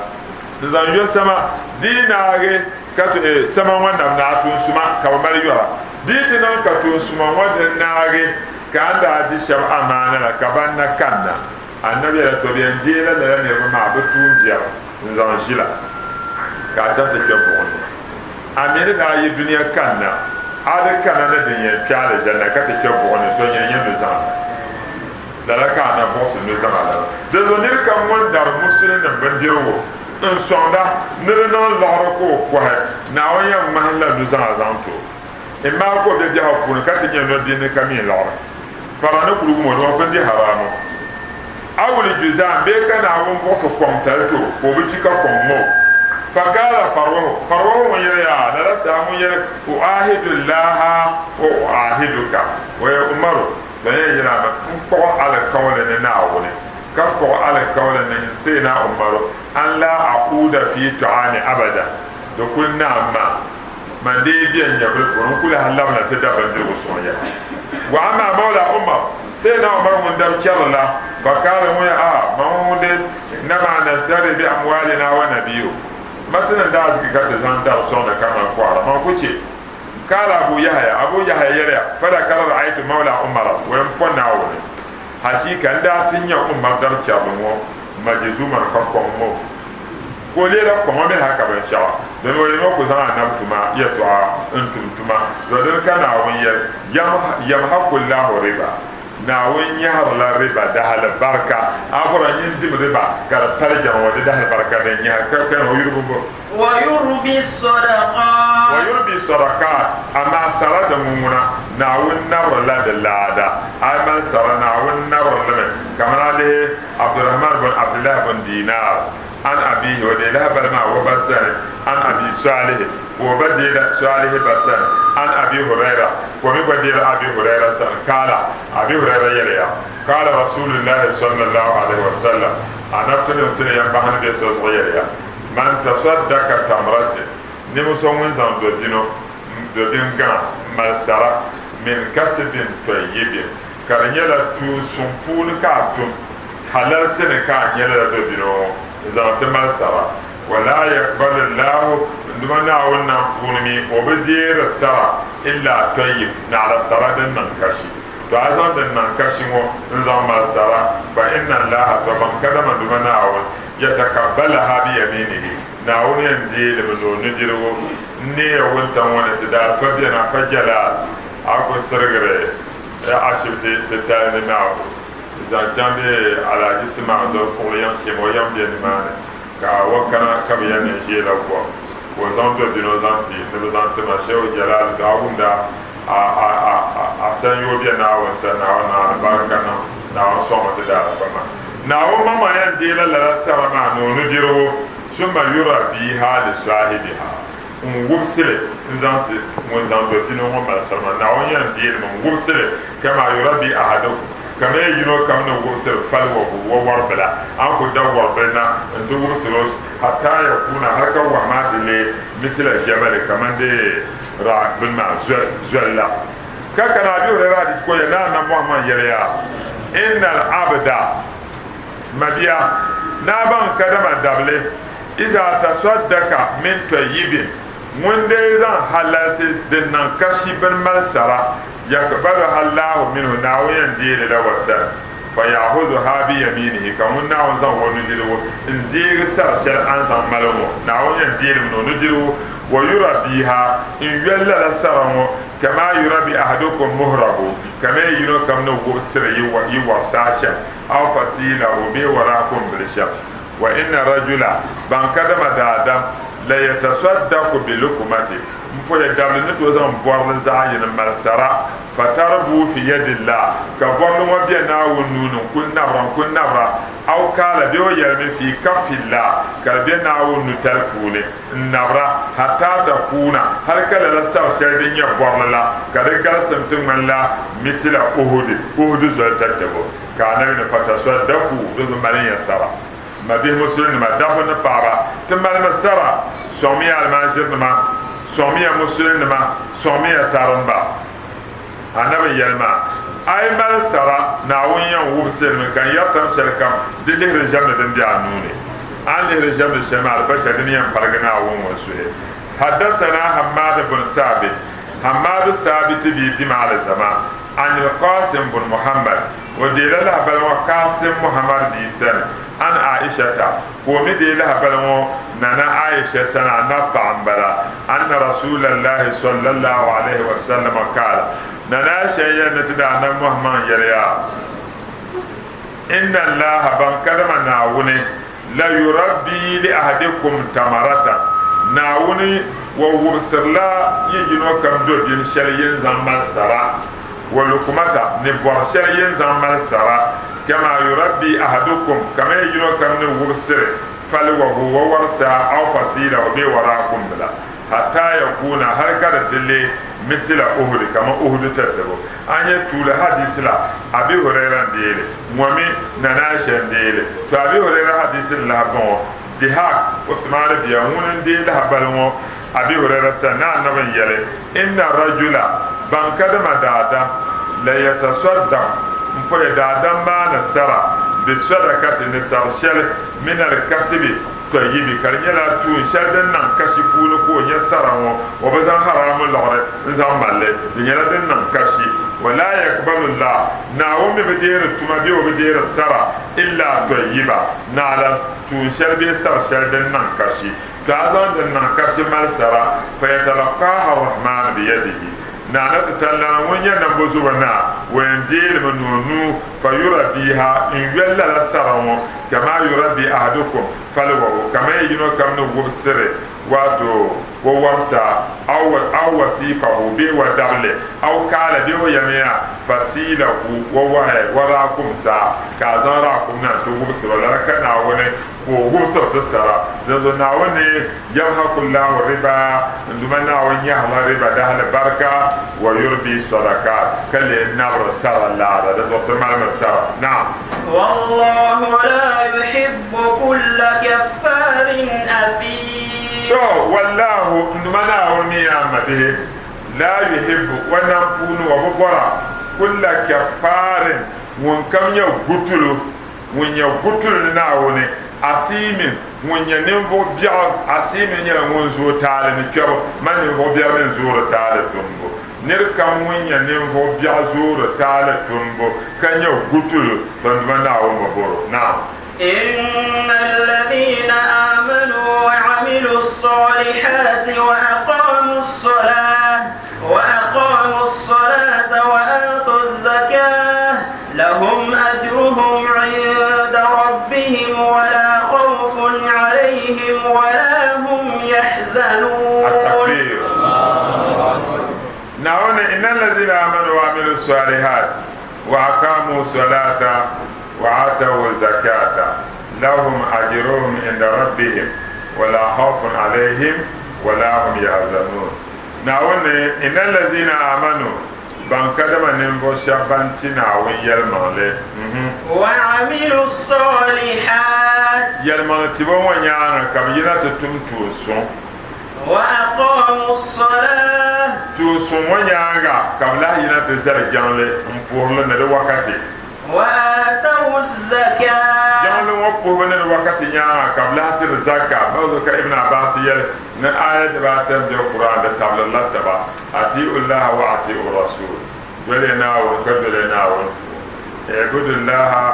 N zaŋ yɔ sama, di yi naagi ka ti, eh, sama ŋɔ nam naai tuun suma ka bɛ mali yɔra. Di yi ti niŋ ka tuun suma ŋɔ din naagi ka a ni daa di shɛba amaana la ka ban na kanna, Annabi yɛla, tɔ bɛ yɛn deei la lala niriba maa bɛ tuun biɛri n-zaŋ ʒila ka a chaŋ ti kpe buɣim ni. A mi ni daa yi dunia kanna, a di kana ni din yɛn kpe alizanda ka ti kpe buɣim ni, tɔ nyini nyɛ nuzaŋa la. Lala ka a na buɣisi nuzaŋa la. Dinzuɣu nir kam ŋun dari musulinim bindirigu n-sɔŋda ni di niŋ liɣiri ka o kɔhi, Naawuni yɛn ŋmahinla nuzaŋa zaŋ ti o. Imaa ka o be biɛhigu puuni ka ti nyɛ nɔbihi ka mi liɣiri. Fara ni kuli wum o ni o pun di haramu. Awuli juzam bee ka Naawuni buɣisi kɔŋ tali ti o ka o bi kpi ka kɔŋ ŋma o. Fakaala farwahu, farwahu ŋun yɛli yaa lala saha ŋun yɛli uahidu llaaha wa uahiduka o yɛli Umaru ban yɛn yɛli a mi n kpuɣi alikauli ni Naawuni ka kpuɣi alikauli ni n Sayyidina Umaru an laa a'uuda fi ta'ami abada di kuli naam maa. Man dee bɛ n nyɛvili puuni n ku lahi labina ti da bindirigu sɔŋ ya. Wa amaa Mawla Umar, Sayyidina Umar ŋun dab chɛri la, fa kaala ŋun ya, A, man ŋun de innama nashtari bi amwalina wa nabiyu, ma ti ni daaziki ka ti zaŋ dari sɔŋdi kaman kɔhira, man ku chɛ. Kaala Abu Yahaya, Abu Yahaya yɛliya, Falakad ra'aytu Mawla Umara, o yɛn po Naawuni, hachiika n daa ti nya Umar dab chɛrili ŋɔ majizuman ka kɔŋ ŋɔ o. Ka o leela kɔŋɔ mini hali ka binshɛɣu domi o yɛn o ku zaŋ anabi tuma yɛtɔɣa n-tum tuma zuɣu dini ka Naawuni yɛli, Yamhaku Llahu riba, Naawuni nyɛhirila riba dahali barika, a bɔra nyin dim riba ka di pali jɛma ŋɔ di dahali barika din nyɛhi ka kani o yuribu m-bo. Wa yurbi sadaqaat. Wa yurbi sadaqaat, amaa sara din ŋuna Naawuni nabirila di laada, a yi mali sara Naawuni nabiri li mi kamani a lihi Abdurrahman bun Abdullah bun Dinar an abihi o deei lahabali maa o ba sani an Abi Salih ka o ba deei Salihi ba sani an Abi Huraira ka o mi gba deei Abi Huraira sani kaala Abi Huraira yɛliya kaala Rasulullahi sallallahu alaihi wasallam Anabi tilimsi ni yɛn bahi ni bɛ so zuɣu yɛliya man tasaddaka tamratin ninvuɣ so ŋun zaŋ dobino dobin gaŋa m-mali sara min kasibin tayyibin ka di nyɛla tuun suŋ puuni ka a tum, halalsi ni ka a nya lala dobino ŋɔ n-zaŋ ti mali sara. Wa laa yakbalu Laahu, n Duuma Naawuni nam puuni mi o bi deeri sara illaa tayyib, naɣila sara din niŋ kashi. To a zaŋ din niŋ kashi ŋɔ n-zaŋ mali sara, fa inna Laaha, to baŋ kadama n Duuma Naawuni, yatakabbalaha bi yaminihi, Naawuni yɛn deei li mi ni o nudirigu, n-neeya wuntaŋ ŋɔ ni ti daalifa beni, afa jalaal. A ku sirigiri ashibiti titali ni maa zaŋ chaŋ bɛ Alhaji Simaŋ zuɣu kuɣili yiŋ shee maa, o yiŋ be nimaani ka o kana ka bɛ yɛn ni ʒeela gom ka o zaŋ dobino zaŋ ti ni bɛ zaŋ ti ma. Shehu Jalal daa wumda a sanyoo be Naawuni sani, Naawuni niŋ alibarika niŋ, Naawuni sɔŋmi ti daalifa maa. Naawuni maŋmaŋ yɛn deela lala sara maa ni o nudirigu, summa yurabbiiha li saahibiha. N wubisi li n-zaŋ ti ŋun zaŋ dobino ŋɔ mali salima. Naawuni yɛn deei li mi n-wubisi li kamaa yurabbi ahadukum, kamaya yino kam ni wubisiri falwahu wa wɔribila. A ni ku da wɔribili na nti wubisiri o hatta yakuuna hal ka wahu maa ti leei misila jamali kaman di ra bini maa zoli la. Ka kana Abi Huraira hadisi ka o yɛli ni Annabi Muhammad yɛliya, Innal abda, mabia, naa baŋ kadama dabili, Iza tasaddaka min tayyibin, ŋun dee zaŋ halalsi din niŋ kashi bini mali sara, yakbaluha Allahu minhu, Naawuni yɛn deei li la o sani, fayahuzuha biyaminihi, ka ŋun Naawuni zaŋ o nudirigu n-deegi sara shɛli a ni zaŋ mali ŋɔ, Naawuni yɛn deei li mi ni o nudirigu, wa yurabbiha, n-yoli lala sara ŋɔ, kama yurabbi ahadukum muhrahu, kamani yino kam ni wubisiri yi wɔrisaa shɛm, aw fasiilahu bee wɔraakumbili shɛm. Wa inna rajula, ban kadama daadam, la yatasaddaqu bi lukumati, m poya dabili ni tooi zaŋ bɔrili zaɣ yini mali sara, fatarbu fi yadillah, ka bɔrili ŋɔ be Naawuni nuu ni n-kuli nabira n-kuli nabira, aw kaala bee o yɛlimi fi kaffillah, ka di be Naawuni nutali puuni n-nabira, hatta takuuna, hali ka lala sar shɛli din nyɛ bɔrili la ka di galisim ti ŋmanila misila Uhudi, Uhudi zoli tatabo. Ka Anabi ni fatasaddaku di zuɣu mali ya sara. M mabihi Musulinima, dabba ni paɣaba, ti malimi sara, sɔŋmiya almaʒirinima, sɔŋmiya Musulinima, sɔŋmiya tarimba. Anabi yɛli maa, A yi mali sara, Naawuni yɛn wubisi li mi ka n yɛri tam shɛli kam, di lihiri ʒɛmdi din be a nuu ni. A ni lihiri ʒɛmdi shɛli maa, di pa shɛli din yɛn paligi Naawuni ŋɔ suhi. Haddasana Hammad bun Sabit, Hammadu Sabiti bia dim alizama, An al-Qasim bun Muhammad, o deela lahabali ŋɔ Qasim Muhammad bia sani, an Aishata, ka o mi deei lahabali ŋɔ Nana Aisha sani, Annabi paɣa m-bala, anna Rasuulallahi sallallahu alaihi wa sallama kaala, Nana Aisha n-yɛli ni ti daa Annabi Muhammad yɛliya, Inna Allaha, ban kadama Naawuni, la yurabbi li ahadikum tamaratan, Naawuni wa wubisirila yi yino kam dobin shɛli yin zaŋ mali sara, wa lukumata, ni bɔr shɛli yin zaŋ mali sara, kama yurabbi ahadukum, kamani yi yino kam ni wubisiri falwahu wa warisa aw fasilahu bee waraakumbila, hatta yakuna, hali ka di ti leei misila Uhudi, kaman Uhudu tatabo. A nya tuuli hadisi la, Abi Huraira n-deei li, ŋɔ mi Nana Aisha n-deei li. To Abi Huraira hadisi ni lahi bɔŋɔ, Dihak, Usmaani bia, ŋuni n-deei lahabali ŋɔ Abi Huraira sani ni Anabi n-yɛli, Inna rajula, ban kadama daadam, la yatasaddaq, m-poya daadam maa ni sara, bi sadakati, ni sar shɛli, min al-kasibi, Tɔyibi, ka di nyɛla tuun shɛli din niŋ kashi puuni ka o nya sara ŋɔ, o bi zaŋ haraamu liɣiri n-zaŋ mali li, di nyɛla din niŋ kashi. Wa laa yakbalu llah, Naawuni mi bi deeri tuma bee o bi deeri sara illa tɔyiba, naɣila tuun shɛli bee sar shɛli din niŋ kashi. To a zaŋ din niŋ kashi mali sara, fayatalaqaaha rrahmaanu biyadihi, Naa na ti talilana ŋun nyɛ nambozuba naa, o yɛn deei li mi ni o nuu, fayurabbiiha, n-yoli lala sara ŋɔ, kamaa yurabbi ahadukum falwahu, kamani yino kam ni wubisiri, wato o wɔrisa, aw wasiifahu, bee o dabili, aw kaala, bee o yɛmiya, fasiilahu, o wɔhi, o raakumsa, ka a zaŋ raakum na nti wubisiri o. Lala ka Naawuni ka o wubisiri ti sara. Dinzuɣu Naawuni ni yamhaku Allahu riba, n Duuma Naawuni nyahirila riba dahali barika, wa yurbi sadaqat, ka leei nabiri sara laara. Dinzuɣu ti malimi sara. Naam. Wallahu la yuhibbu kulla kaffarin athim. To, wallahu, n Duuma Naawuni mi yaa m mabihi, la yuhibbu, o nam puuni o bi bɔra, kulla kaffarin, ŋun kam nyɛ gutulu. Ŋun nyɛ gutuli ni Naawuni, Asiimin, ŋun nyɛ ninvuɣ biɛɣu, Asiimin nyɛla ŋun zooi taali ni kpɛbu, man ninvuɣ biɛri mi n-zoori taali tumbu. Nir kam ŋun nyɛ ninvuɣ biɛɣu zoori taali tumbu, ka nyɛ gutulu, tɔ n Duuma Naawuni bi bɔr o. Naam. Inna alladhina amanu wa amilu s-salihati wa aqamu s-salah wa aqamu s-salah. يحزنون التكبير Naawuni inna allazina amanu wa amilu salihat wa aqamu salata wa atawu zakata lahum ajruhum inda rabbihim wala khawfun alayhim wala hum yahzanun. Naawuni inna allazina amanu ban kadama ninvuɣu shɛba ban ti Naawuni yɛlimaŋli. Wa amilu salihat. Yɛlimaŋli tibo ŋɔ nyaaŋa ka bɛ yina ti tum tuun suŋ. Wa aqamu salah. Tuun suŋ ŋɔ nyaaŋa ka bɛ lahi yina ti zali jiŋli m-puhiri li ni di wakati. Wa atawu zakat. Jiŋli ŋɔ puhibu ni di wakati nyaaŋa ka bɛ lahi tiri zaka. Bɛ zuɣu ka Ibn Abbas yɛli ni aaya dibaata m-be Quran di tabilirila taba, Ati'u Llaha wa ati'u Rasul, Doliya Naawuni ka doliya Naawuni tuumba. I'budu Llaha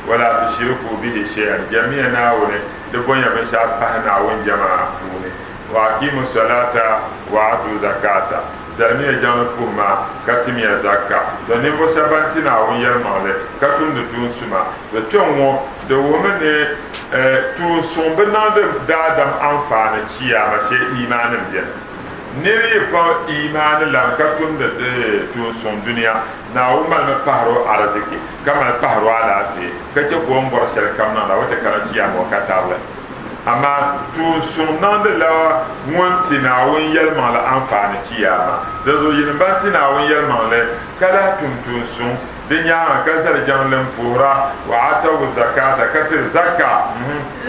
wa la tushiriku bihi shay'an, Jɛmmiya Naawuni di bonya binshɛɣu pahi Naawuni jɛma puuni. Wa aqimu salata wa atu zakata, Zalimiya jiŋli puhi maa ka timiya zakka. Tɔ! Ninvuɣ shɛba ban ti Naawuni yɛlimaŋli ka tumdi tuun suma, tɔ kpɛŋ ŋɔ di wuhimi ni tuun suŋ bi niŋdi daadam anfaani chiyaama shee iimaani m-beni. Nir yi pa iimaani lan ka tumdi tuun suŋ dunia, Naawuni malimi pahir o ariziki ka mali pahir o alaafee ka chɛ ka o ni bɔri shɛlikam niŋda o ti kana chiyaama o ka tarili. Amaa tuun suŋ niŋdi la ŋun ti Naawuni yɛlimaŋli anfaani chiyaama. Dinzuɣu yinim ban ti Naawuni yɛlimaŋli ka lahi tum tuun suŋ, di nyaaŋa ka zali jiŋli m-puhira, wa atawu zakata, ka tiri zakka.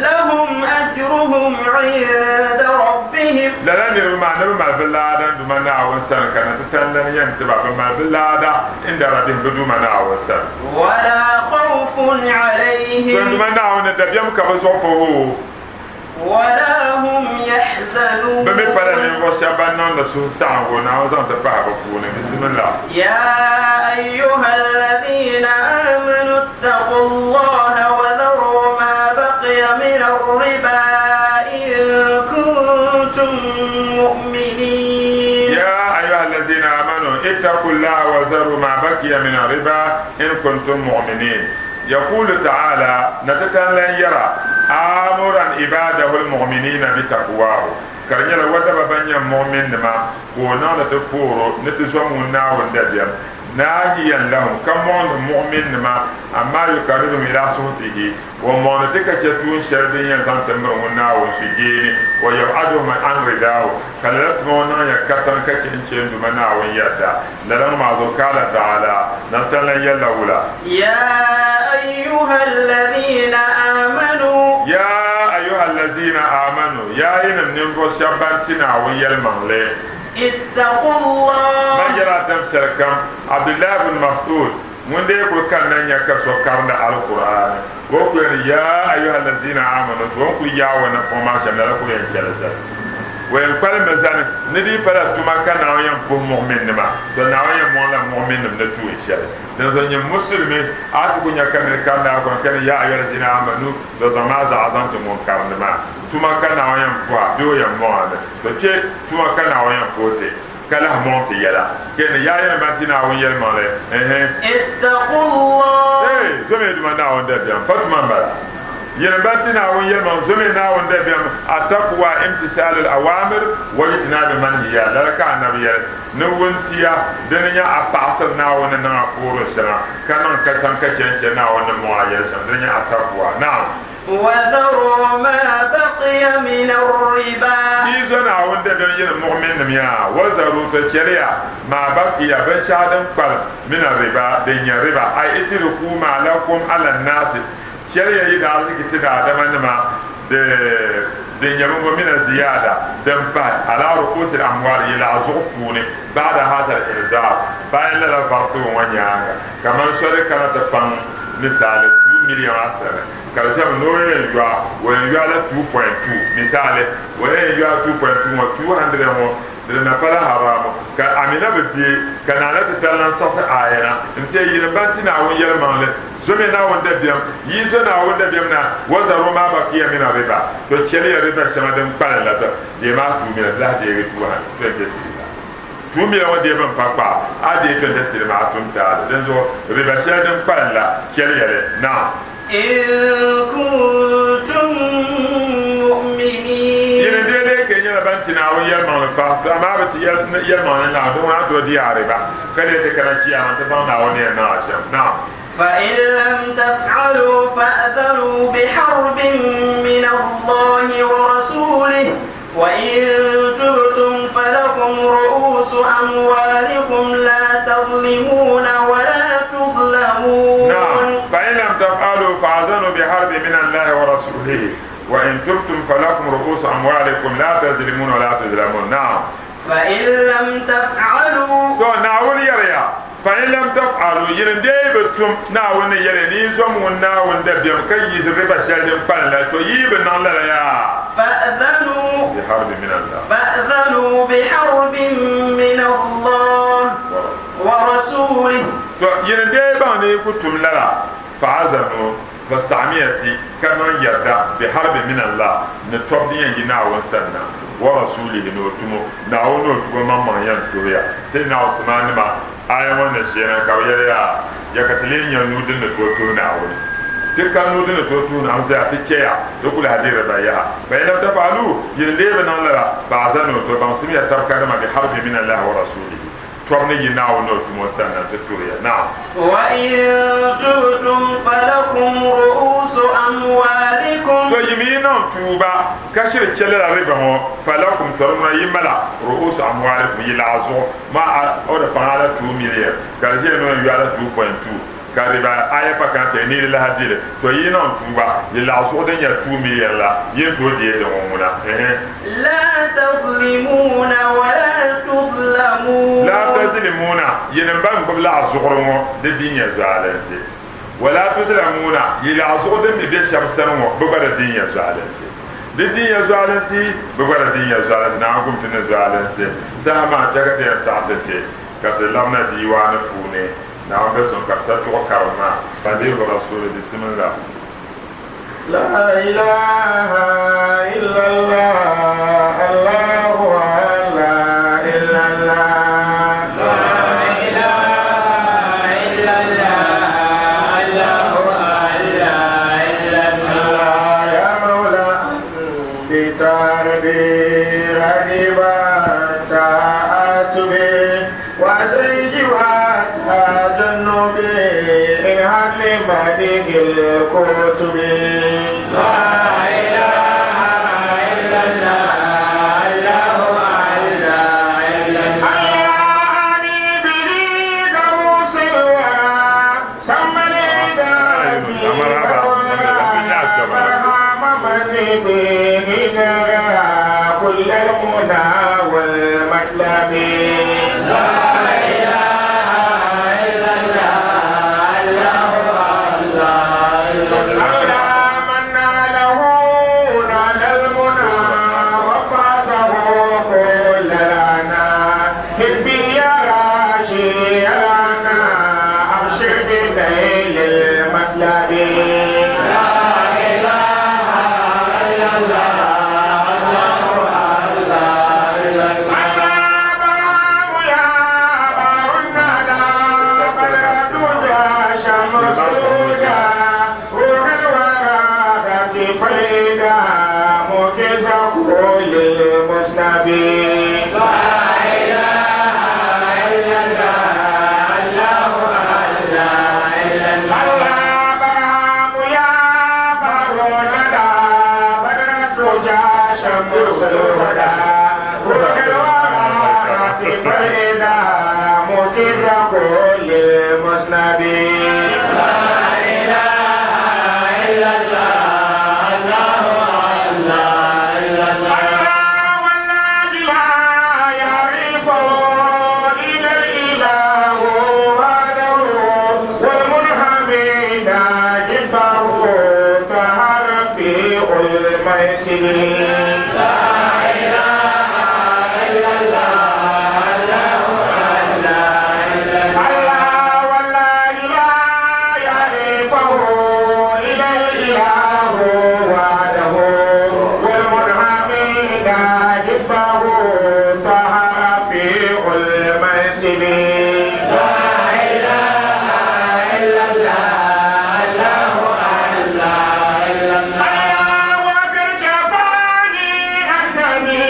Lahum ajruhum inda rabbihim. Lala niriba maa ni bɛ mali bɛ laada n Duuma Naawuni sani, ka na ti tani lan yɛn ti ba bɛ mali bɛ laada inda rabbihim bɛ Duuma Naawuni sani. Wala khawfun alayhim. To n Duuma Naawuni, dabiɛm ka bɛ zuɣu fo hoo. Wala hum yahzanun. Bɛ mi pala ninvuɣ shɛba ban niŋdi suhusaɣiŋgu Naawuni zaŋ ti pahi bɛ puuni. Bismillah. Ya ayyuha alladhina amanu ittaqullaha wa dharu ma baqiya min ar-riba in kuntum mu'minin. Ya ayyuha alladhina amanu ittaqullaha wa dharu ma baqiya min ar-riba in kuntum mu'minin. Yaqulu ta'ala, Natatan lan yara amuran ibadahu al-mu'minina bi taqwahu, ka di nyɛla o daba ban nyɛ mu'minnima ka o niŋdi ti fooro ni ti zom ŋun Naawuni dabiɛm, naahiyan lahum, ka mɔŋdi mu'minnima amma yukarribuhum ila suhutihi, O mɔŋdi ti ka chɛ tuun shɛli din yɛn zaŋ ti miri ŋun Naawuni sujeeni, wa yab'aduhum an ridaahu, ka lala tuma ŋɔ niŋ ya katiŋ ka chɛ n-chɛ n Duuma Naawuni yɛrida. Lala ŋɔ maa zuɣu qaala ta'ala, Namtani lan yɛlila wula? Ya ayyuha allazina amanu. Ya ayyuha allazina amanu, Yaa yinim ninvuɣ shɛba ban ti Naawuni yɛlimaŋli. Ittaqullah. Man yɛla atam shɛli kam, Abdullahi bin Mas'ud, Ŋun dee kuli kanna nya ka so karindi Alkur'aani, ka o kuli yɛli, Yaa ayuha allazina amanu, to o ni kuli yaai o napɔŋ maa shɛm lala ka o yɛn chɛli zali. O yɛn kpalimmi zani ni di yi pala tuma ka Naawuni yɛn puhi muɣuminnima, to Naawuni yɛn mɔŋla muɣuminnim ni tuun shɛli. Dinzuɣu nyini Musulimi, a ti ku nya ka nir karindi Alkur'aani ka ni, Yaa ayuha allazina amanu, to zaŋmi a zaɣa zaŋ ti ŋun karindi maa. Tuma ka Naawuni yɛn puhi a bee o yɛn mɔŋ a mi? To kpe tuma ka Naawuni yɛn puhi ti. Ka lahi mɔŋ ti yɛla. Kpe ni, yaa yinim ban ti Naawuni yɛlimaŋli, ɛhɛ. Ittaqullah. Hey! Zomi Duuma Naawuni dabiɛm, pa tuma m-bala. Yinim ban ti Naawuni yɛlimaŋli, zomi Naawuni dabiɛm, Attaqwa imtisaalul awaamir wa ijtinaabil manhiyaat, lala ka Annabi yɛli, ni wuntia, dini n-nyɛ a paɣisiri Naawuni ni niŋ a fooro shɛŋa, ka niŋ katiŋ ka chɛ n-chɛ Naawuni ni mɔŋ a yɛli shɛm, dini n-nyɛ attaqwa. Naam. Wadharu ma baqiya min ar-riba. Yi zo Naawuni dabiɛm yini muɣuminnim yaa, wazaru, to chɛliya, ma baqiya, binshɛɣu din kpalim, min ar-riba, din nyɛ riba, ay itiriku ma lakum ala n-naasi, chɛliya yi daariziki ti daadamanima di din nyɛ bimbo min az-ziyada, din pahi, ala ru'usi al-amwal, yi laɣa zuɣu puuni, ba'da hadha al-inzar, bayan lala varisigu ŋɔ nyaaŋa, kamani so di kana ti paŋ misaali 2 million asani. Ka di shɛm ni o yɛn yɔa, o yɛn yɔa la 2.2. Misali, o yɛn yɔa 2.2 ŋɔ, 200 ŋɔ di na pala haramu, ka a mi na bi deei, ka naana ti tali lan saɣisi aaya na n-ti ya yinim ban ti Naawuni yɛlimaŋli, zomiya Naawuni dabiɛm, yi yi zo Naawuni dabiɛm na, wazaru ma baqiya mina riba, to chɛliya riba shɛŋa din kpalim la, to deemi a tuumila, di lahi deegi 220 cedi la. Tuumila ŋɔ deei bin pa kpaɣa, a deei 20 cedi maa a tum taali, dinzuɣu riba shɛli din kpalim la, chɛliya li. Naam. In kuntum mu'minin. Yini deei dee ka yi nyɛla ban ban ti Naawuni yɛlimaŋli fa, to amaa bɛ ti yɛlimaŋli Naawuni, di ŋuna a tooi di a riba, ka leei ti kana Chiyaama nti baŋ Naawuni ni yɛn niŋ a shɛm. Naam. فإن لم تفعلوا فأذنوا بحرب من الله ورسوله وإن تبتم فلكم رؤوس أموالكم لا تظلمون ولا تظلمون نعم فإن لم تفعلوا فأذنوا بحرب من الله ورسوله وإن تبتم فلكم رؤوس أموالكم لا تظلمون ولا تظلمون نعم فإن لم تفعلوا To Naawuni yɛliya, Fa in lam taf'alu, yini dee bi tum Naawuni ni yɛli ni yi zom ŋun Naawuni dabiɛm ka yiɣisi riba shɛli din kpalim la, to yi yi bi niŋ lala yaa. Fa'dhanu Bi harbin min Allah. Fa'dhanu bi harbin min Allah wa rasulihi. To yini dee baŋ ni yi ku tum lala, fa'azanu, to saɣimiya ti ka niŋ yarda bi harbin min Allah, ni tɔbu din yɛn yi Naawuni sani na, wa rasulihi, ni o tumo. Naawuni ni o tumo maŋmaŋ yɛn tuhiya. Sayyidina Usman nima aya ŋɔ ni sheena ka bɛ yɛli yaa, Ya ka ti lee nya nuu din ni tooi tuhi Naawuni? Ti ka nuu din ni tooi tuhi Naawuni zaa, ti chɛya, ti ku lahi deeri ba yaha. Fa in lam taf'alu, yi ni lee bi niŋ lala, fa'azanu, to baŋsimiya tab kadama bi harbi min Allahi wa rasulihi, tɔbu ni yi Naawuni ni o tumo sani na nti tuhi ya. Naam. Wa in tubtum falakum ru'usu amwalikum. To yi mi yi niŋ tuuba ka shiri chɛ lala riba ŋɔ, falakum, to di ŋuna yi mala ru'usu amwalikum, yi laɣa zuɣu. Ma a o di paŋ a la 2 million ka di ʒiya ni o yɛn yɔ a la 2.2 ka riba a yɛ pa kana ti ni di lahi di li, to yi niŋ tuuba yi laɣa zuɣu din nyɛ 2 million la yi ni tooi deei di ŋɔ ŋuna. Ehe. La tazlimuuna wa la tuzlamuun. La tazlimuuna, yinim ban gbubi laɣa zuɣuri ŋɔ di di nyɛ zualinsi. Wa la tuzlamuuna, yi laɣa zuɣu din mi be shɛba sani ŋɔ bɛ gba di di nyɛ zualinsi. Di di ya zualinsi, bɛ gba di di ya zualinsi, Naawuni kum ti ni zualinsi. Saha maa kpe ka ti yɛn saɣi ti ti, ka ti labina diiwaani puuni. Naawuni be suŋ ka ti sa tuɣi karim maa. Madihu Rasuli, Bisimillah. La ilaha illallah, Allahu la illallah. La ilaha illallah, Allahu la illallah. Ya Mawla, bi ragiba ta'atubi wa sayyidi wa tajannubi in hadli madihil kutubi. La ilaha illallah, Allahu la illallah. Allah ani biri gawsil wara sammani كل المنى والمطلب لا إله إلا الله الله الله من ناله نال المنى وفاته كل لنا حبي يا راشي لنا أبشر بنيل المطلب لا إله إلا الله الله الله برام يا بار الندى فالدجى شمس الهدى روح الورى فريدا مكز كل المسنب لا إله إلا الله الله الله الله برام يا بار الندى بدر الدجى شمس الهدى روح الورى فريدا مكز كل المسنب لا إله إلا الله الله الله الله والذي لا يعرف إلا الإله وحده والمنهمين جبه طهر في الميسر لا إله إلا الله الله الله الله والله لا يعرفه إلا الإله وحده والمنعمين جبه طهر في الميسر لا إله إلا الله الله الله الله وفي الجفاني أنني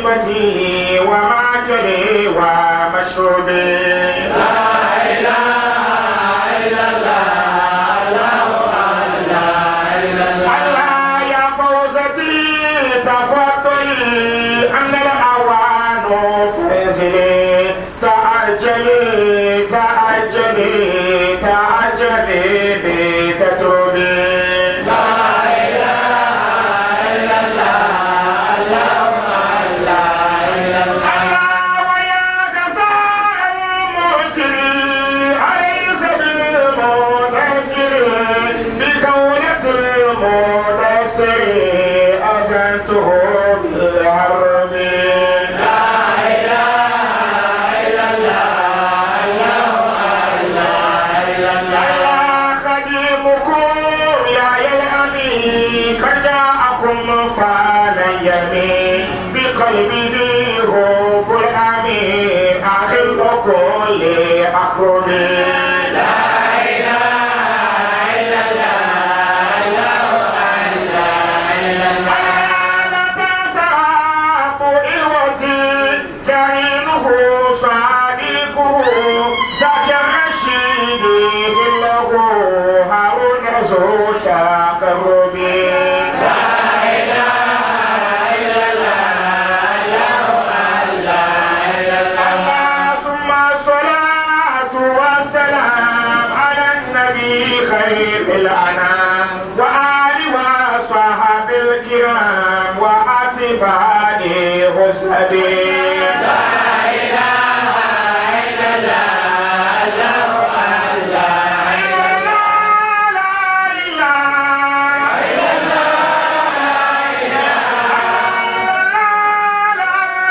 مشربتي وماكلي ومشربي. لا إله إلا الله، الله الله الله. يا فوزتي تفضلي، أن الأوان فانزلي، تعجلي تعجلي تعجلي بتتوبي. لا إله إلا الله، الله الله الله. ويا غزال المنكر، أليس بالمدثر؟ بقولة المدثر أذنته بالحرب. لا إله إلا الله، الله الله الله. خديمكم يا الأمين قد جاءكم فعلى يمين، في قلبه حب الأمين، أخل كل أقربي. لا إله إلا الله، الله الله. لا تساب إخوتي، كريمه صادقه زكى الرشيد له هارون ذو تقربي. لا إله إلا الله، الله الله. ثم الصلاة والسلام على النبي خير الأنام وآل وصحب الكرام وأتباعه السبيل. لا إله إلا الله، الله الله. لا إله إلا الله، لا إله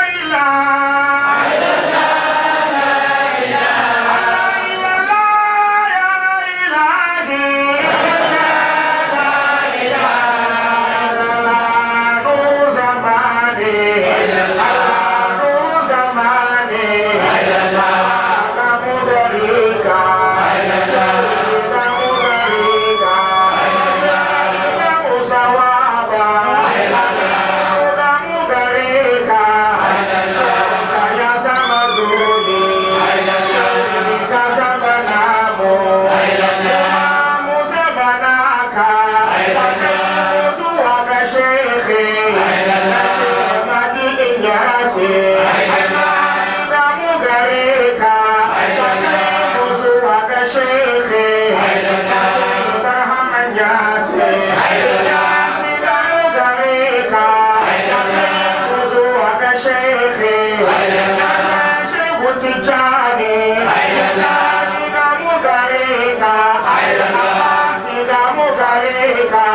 إلا الله، يا إلهي نور زماني، نور زماني، كمدريكا كمدريكا كمسوابا كمدريكا يا سمدوني كسبنامو مسبناك زواج شيخي مدي كمدريكا زواج شيخي برهم ياسي كمدريكا زواج شيخي شيخ تجاني كمدريكا كمدريكا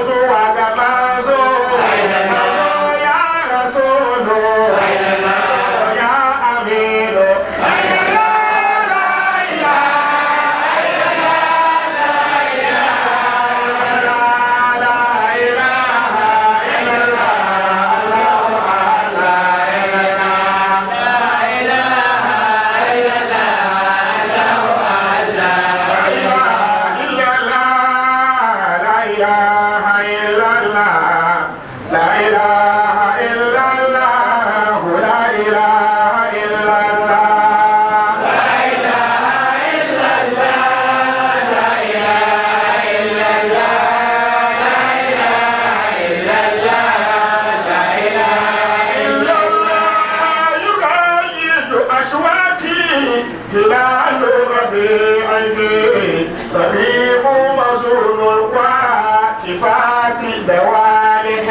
زواج منزو يا رسول يا أمين لا إله إلا الله، لا إله إلا الله، لا إله إلا الله، لا إله إلا الله، لا إله إلا الله، لا إله إلا الله، لا إله إلا الله. يغيد أشواكي هلال ربيعه، ربيع مزون الواكفات دوالح.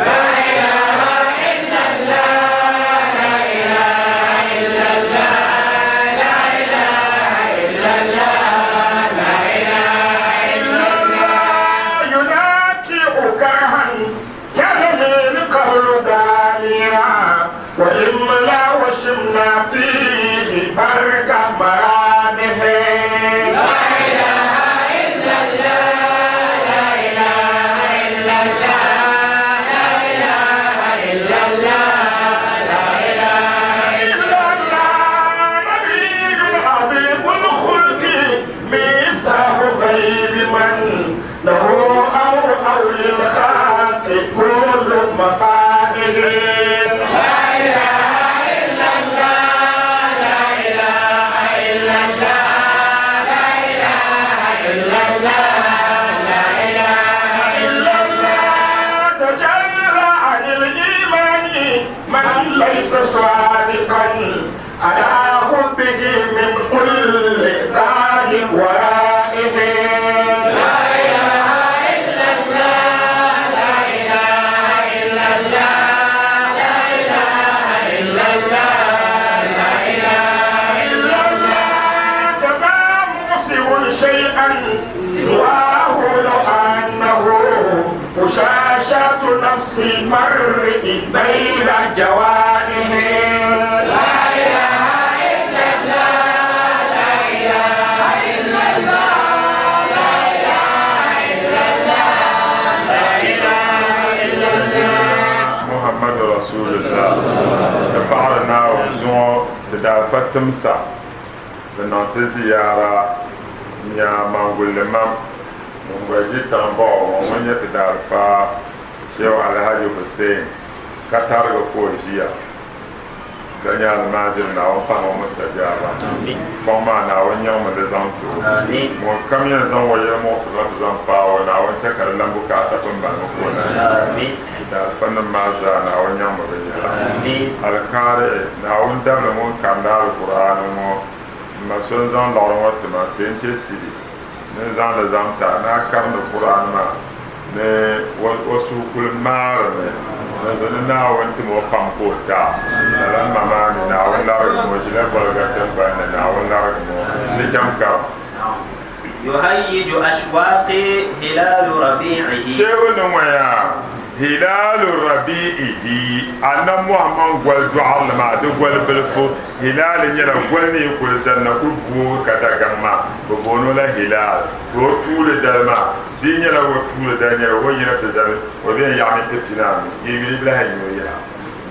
لا إله إلا الله، لا إله إلا الله، لا إله إلا الله، لا إله إلا الله. يناكئ كرها كان القول داميا، وإملا وشمنا فيه برك مرامه. لا إله إلا الله، لا إله إلا على حبه من كل ذات ورائه. لا إله إلا الله، لا إله إلا الله، لا إله إلا الله، لا إله إلا الله. جزى مؤسر شيئا سواه لو أنه هشاشة نفس المرء بين جوانه. لا إله إلا الله، لا إله إلا الله، لا إله إلا الله، لا إله إلا الله. Muhammadu Rasulullah. Ti paɣiri Naawuni zuŋɔ ti daa fa timsa di niŋ ti ziyaara n-nya Mangulli mam ŋun gba ʒi tiŋ baɣa o ŋɔ ŋun nyɛ ti daalifa Shehu Alhaji Hussein ka tarigi ka o ʒiya ka nyɛ almaajiri Naawuni pahi o mustajaaba fɔŋ maa Naawuni nyaŋmi li zaŋ ti o. Ŋun kam yɛn zaŋ o yɛlimuɣisirili ti zaŋ paai o Naawuni chɛ ka di lan bukaata pimbalimi ka o lan yi. Ti daalifanima maa zaa Naawuni nyaŋmi bɛ yɛla. Alikaari'i, Naawuni dabili ŋun karindi Alkur'aani ŋɔ, m ma so n-zaŋ liɣiri ŋɔ ti ma, 20 cedi, ni n zaŋ li zaŋ ti a ni a karindi Kur'aani maa ni o suhu kuli maarimi, dinzuɣu ni Naawuni tim o pam ka o ti a. Lala m ma maa ni Naawuni larigim o ʒila Boliga tiŋgbani ni, Naawuni larigim o. Di cham karim. Yuhayyiju ashwaaqi hilaalu rabii'ihi. Shehu ni ŋɔ yaa hilaalu rabii'ihi, Annabi Muhammad goli dɔɣirili maa di goli bilifu. Hilaali nyɛla goli ni yi kuli zani na kuli booi ka Dagaŋ maa bɛ booni o la hilaal. To o tuuli dali maa di yi nyɛla o tuuli dali nyɛla o yina ti zani o bɛ yɛn yaɣi minti pinaanu yi yuli bi lahi nya o yaha.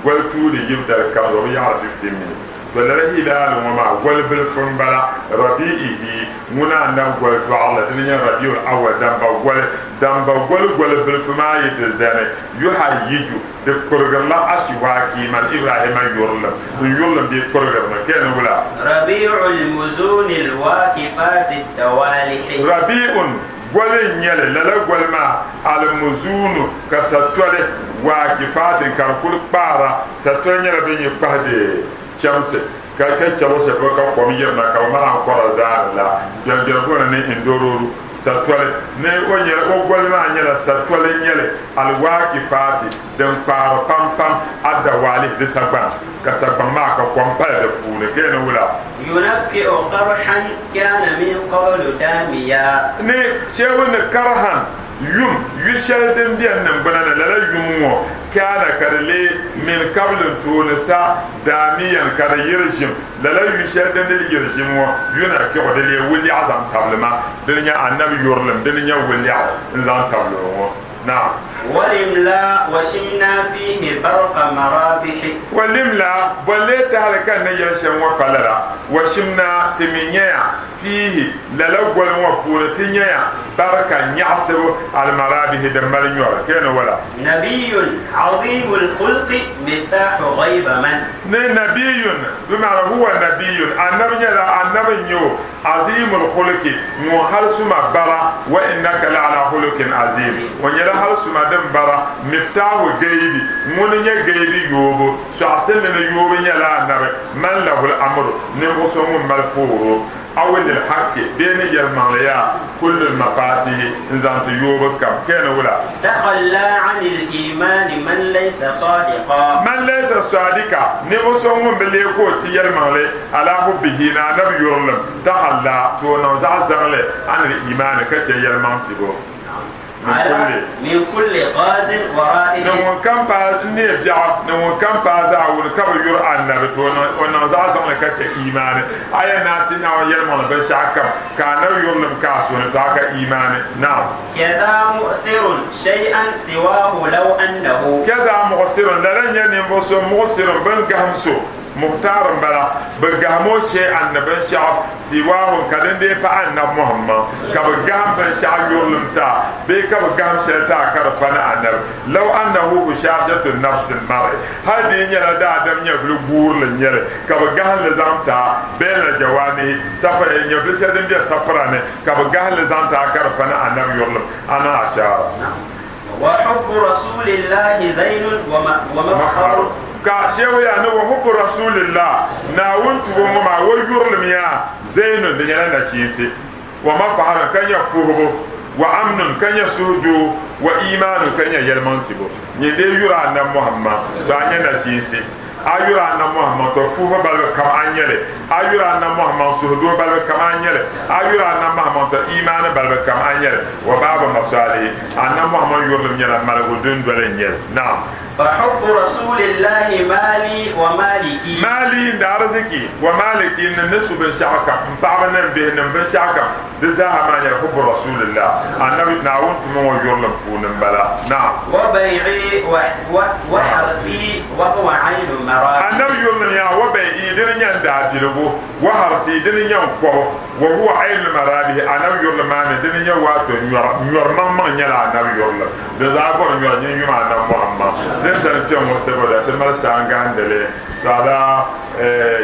Goli tuuli yibu dali kam o bi yaɣiri 15 minutes. To lala hilaali ŋɔ maa goli bilifu m-bala rabiihi ŋuna Annabi goli dɔɣirili dini nyɛ Rabiul Awal damba goli. Damba goli goli bilifu maa yi ti zani yuhayyiju Di kurigirila ashiwaaki man Ibrahima yurilim, n yurilim bee kurigirimi ka ni wula? Rabi'ul muzunil waakifaati dawalihi. Rabi'un goli n-nyɛ li, lala goli maa al-muzunu ka satoli waakifaati ka di kuli kpaara, satoli nyɛla bɛ ni yi kpahi di chɛmsi ka ka chɛ luɣ shɛli polo ka kom yirina ka bɛ mali ankɔra zaani la, gbɛngbɛri booni ni Ndororo satoli ni o nyɛla o goli maa nyɛla satoli n-nyɛ li alwaakifaati din kpaari pampam addawaalihi di sagbaŋ ka sagbaŋ maa ka kom pali di puuni ka ni wula. Yunakki'u qarhan kana min qablu daamiya. Ni shehu ni karhan Yum, yu shɛli din beni niŋgbuna ni lala yum ŋɔ kaana ka di lee min kabili n tooni sa daamiyan ka di yiri ʒim. Lala yu shɛli din dili yiri ʒim ŋɔ yuna kpiɣu di lee wuliɛɣu zaŋ tabili ma. Dini nyɛ Anabi yurilim dini nyɛ wuliɛɣu n zaŋ tabili o ŋɔ. Naam. Walimla washimna fiihi barqa marabihi. Walimla, bɔ n-lee tahili ka n ni yɛli shɛm ŋɔ pa lala? Washimna, ti mi nyaya Fiihi, lala goli ŋɔ puuni ti nyaya barika nyaɣisibu almarabihi din mali nyɔri. Ka ni wala? Nabiyun azimul khulqi miftaahu ghayba man. Ni nabiyun, bɛ maana huwa nabiyun, Annabi nyɛla Annabi n-nyɛ o, azimul khulqi, ŋun hali suma bara, wa innaka la ala khuluqin azim, o nyɛla hali suma din bara, miftaahu gaibi, ŋuni n-nyɛ gaibi yoobu, Sɔɣisinli ni yoobu nyɛla Annabi, man lahul amru, ninvuɣ so ŋun mali fooro, aw lil haqqi, bee ni yɛlimaŋli yaa, kullul mafaatihi, n-zaŋ ti yoobu kam, ka ni wula? Takhalla anil iimaani man laysa saadiqa. Man laysa saadika, ninvuɣ so ŋun bi leei ka o ti yɛlimaŋli, ala hubbihi, ni Annabi yurilim, takhalla, to o niŋ zaɣ zaŋli, anil iimaani, ka chɛ yɛlimaŋ tibu. Min kulli ghazin wa ra'ihin. Ni ŋun kam paai n-neei biɛɣu, ni ŋun kam paai zaawuni ka bi yuri Annabi, to o niŋ zaɣ zaŋli ka chɛ iimaani. A yɛn naan ti Naawuni yɛlimaŋli binshɛɣu kam, ka Annabi yurilim ka a suhu ni, to a ka iimaani. Naam. Kaza mu'thirun shay'an siwahu law annahu. Kaza mu'thirun, lala n-nyɛ ninvuɣ so mu'thirun, bɛ ni gahim so, mukhtaar m-bala, bɛ gahim o shay'an ni binshɛɣu, Siwahu ka din dee pa Annabi Muhammad, ka bɛ gahim binshɛɣu yurilim ti a, bee ka bɛ gahim shɛli ti a ka di pa ni Annabi. Law annahu hushashatu nafsi l-mar'i, hali di yi nyɛla daadam nyɛvili guurili n-nyɛ li, ka bɛ gahim li zaŋ ti a, bayna jawaanihi safara, nyɛvili shɛli din be sapira ni, ka bɛ gahim li zaŋ ti a ka di pa ni Annabi yurilim, a niŋ ashaara. Wa hubbu rasulillahi zaynun wa mafkharun. Ka shehu yaa ni wa hubbu rasulillah, Naawuni tubo ŋɔ maa o yurilim yaa zainun di nyɛla nachiinsi, wa mafaharun ka nyɛ fuhibu, wa amnun ka nyɛ suhudoo, wa iimaanun ka nyɛ yɛlimaŋtibo. Nyin dee yuri Annabi Muhammad, to a nyɛ nachiinsi. A yuri Annabi Muhammad, to fuhibu balibu kam a nyɛ li. A yuri Annabi Muhammad, suhudoo balibu kam a nyɛ li. A yuri Annabi Muhammad, to iimaani balibu kam a nyɛ li. Wa baabu masalihi, Annabi Muhammad yurilim nyɛla maligu dundoli n-nyɛ li. Naam. فحب رسول الله مالي ومالكي. Maali, n daariziki, wa maliki, ni n ni su binshɛɣu kam, m paɣaba ni m bihi ni m binshɛɣu kam, di zaaha maa nyɛla hubbu Rasuulillah, Annabi, Naawuni tumo ŋɔ yurilim puuni m-bala. Naam. Wa bay'i wa harsi wa huwa aynu marabi. Annabi yurilim yaa wa bay'i, dini n-nyɛ n daabiligu, wa harsi, dini n-nyɛ n kɔbu, wa huwa aynu marabihi, Annabi yurilim maa mi dini n-nyɛ waato nyɔri, nyɔri maŋmaŋ nyɛla Annabi yurilim. Di zaa bɔri nyɔri nyin yuma Annabi Muhammad din tani kpe ŋɔ saboda ti mali saangahindili saada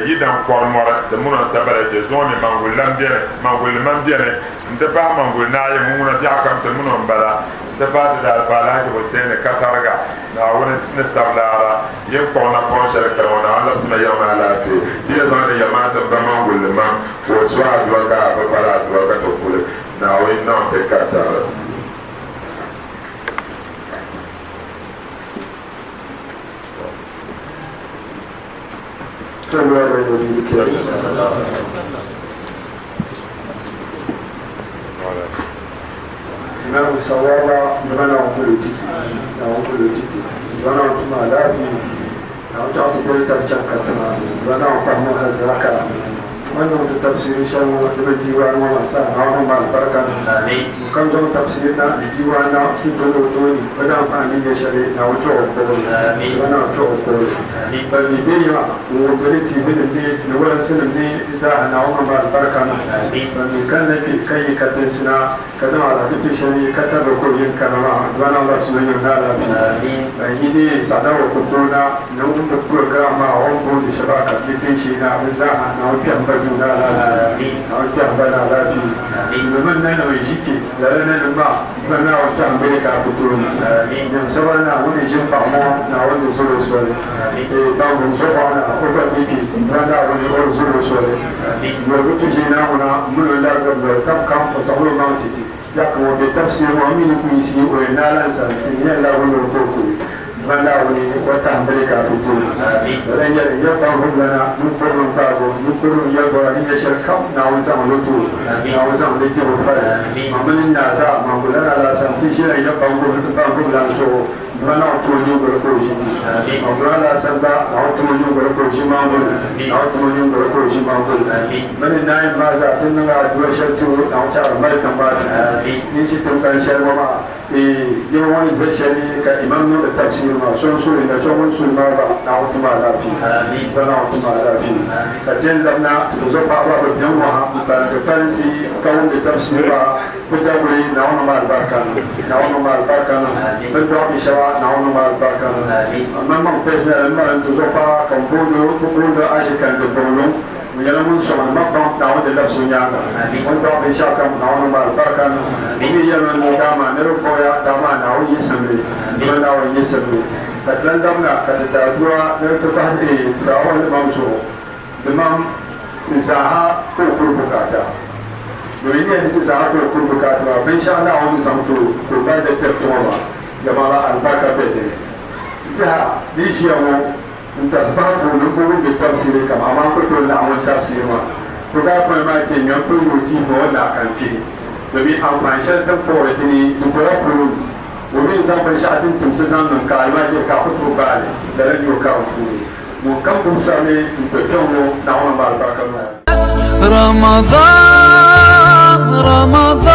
yi dan kɔri mɔri ti muna n sabala kpe zuŋɔ mi manguli lam beni manguli man beni n ti pahi manguli naayi ŋun ŋuna biɛɣu kam ti muna n bala n ti pahi ti daalifa Alhaji Hussaini Katariga Naawuni ni sabi laara yin kpuɣi napɔŋ shɛli kani ŋɔ Naawuni labisima yɛɣu maa alaafee di yɛn zaŋdi yɛɣu maa ti ba manguli man ka o suhi aduwa ka a bi pali aduwa ka ti kuli Naawuni niŋ ti katari. صلوا على النبي الكريم. Imam Sawaba bana kulu titi na kulu titi bana tuma lafi na ta ku koyi tabcan katama bana ku mu hazaka wannan da tafsiri shan wani jiwa na wasa na wani ma albarka. Amin. Kan zo tafsiri na jiwa na su gano doni wajen amfani da shari na wuce okoro. Amin. Wana wuce okoro. Amin. Ba mi be yawa wani tv da ne da wani sinin ne za a na wani ma albarka na. Amin. Ba mi kan na ke kai ka suna ka zama da duk shari ka taba ko yin kanama wani ba su yin na lafiya. Amin. Ban yi ne sadar kutuna na wanda program a wani da shabaka litin shi na za a na wafi amfani na lafiya na wafi amfani na lafiya domin nan da mai jike da ranar ba ba na wasu amfani ka kutuna yan sabar na wani jin famo na wani zuru sore eh ba mun zo ba na ko ba biki ba na wani zuru sore rubutu shi na muna mun da ga kam kam ko sa ma city ya ko be tafsir wa min ku isi o na lan sa ni la wani ko ko banda wani wata ambere ka fito ran ya ya ba hun gana mun kurun ka go mun kurun ya go ni ya shirka na wani sa loto na wani sa le ji fa mamman na sa mamman na la sa ti shi ya ba go ba go la so bana to ni go ko shi mamman la sa ba na to ni go ko shi mamman na to ni go ko shi mamman mani na yi ba za tun na duwa shartu na wata American ba ni shi tun kan sharwa ma eh wani zai ka imam ne da tafsir ma sun so da sun sun ma ba na wata ma lafi ba na wata ma lafi ka jin zamna da zo ba ba da yan wa ba da fansi kawun da tafsir ba ko da wuri na wani ma albarka na wani ma albarka na ban da wani shawa na wani ma albarka na amma man fes na man da zo ba kan bodo ko bodo ashi kan da bodo mu yana mun so ma ban na wani da sun ya ga wanda ba sha kan na wani ma albarka na ni yana mu dama ne ko ya dama na wani samri na wani samri ka tlan damna ka ta duwa ne to ka e sawa ne mam so imam zaha ko kur bukata domin ne ji zaha ko kur bukata ba bin sha Allah wani samto ko ba da tattuwa ba jama'a albarka be ne ta ni shi yawo in ta sa ko ne ko ne tafsiri kam amma ko to na wani tafsiri ma ko ga ko ma ce ne ko yi ko na kan fi domin amfani shan ta ko ne ko ya ko domin zan bar shi a din tumsa zan nan ka alma ke ka fito ba ne da radio ka ku mu kan kun same to kyau na wannan ba albarka رمضان رمضان.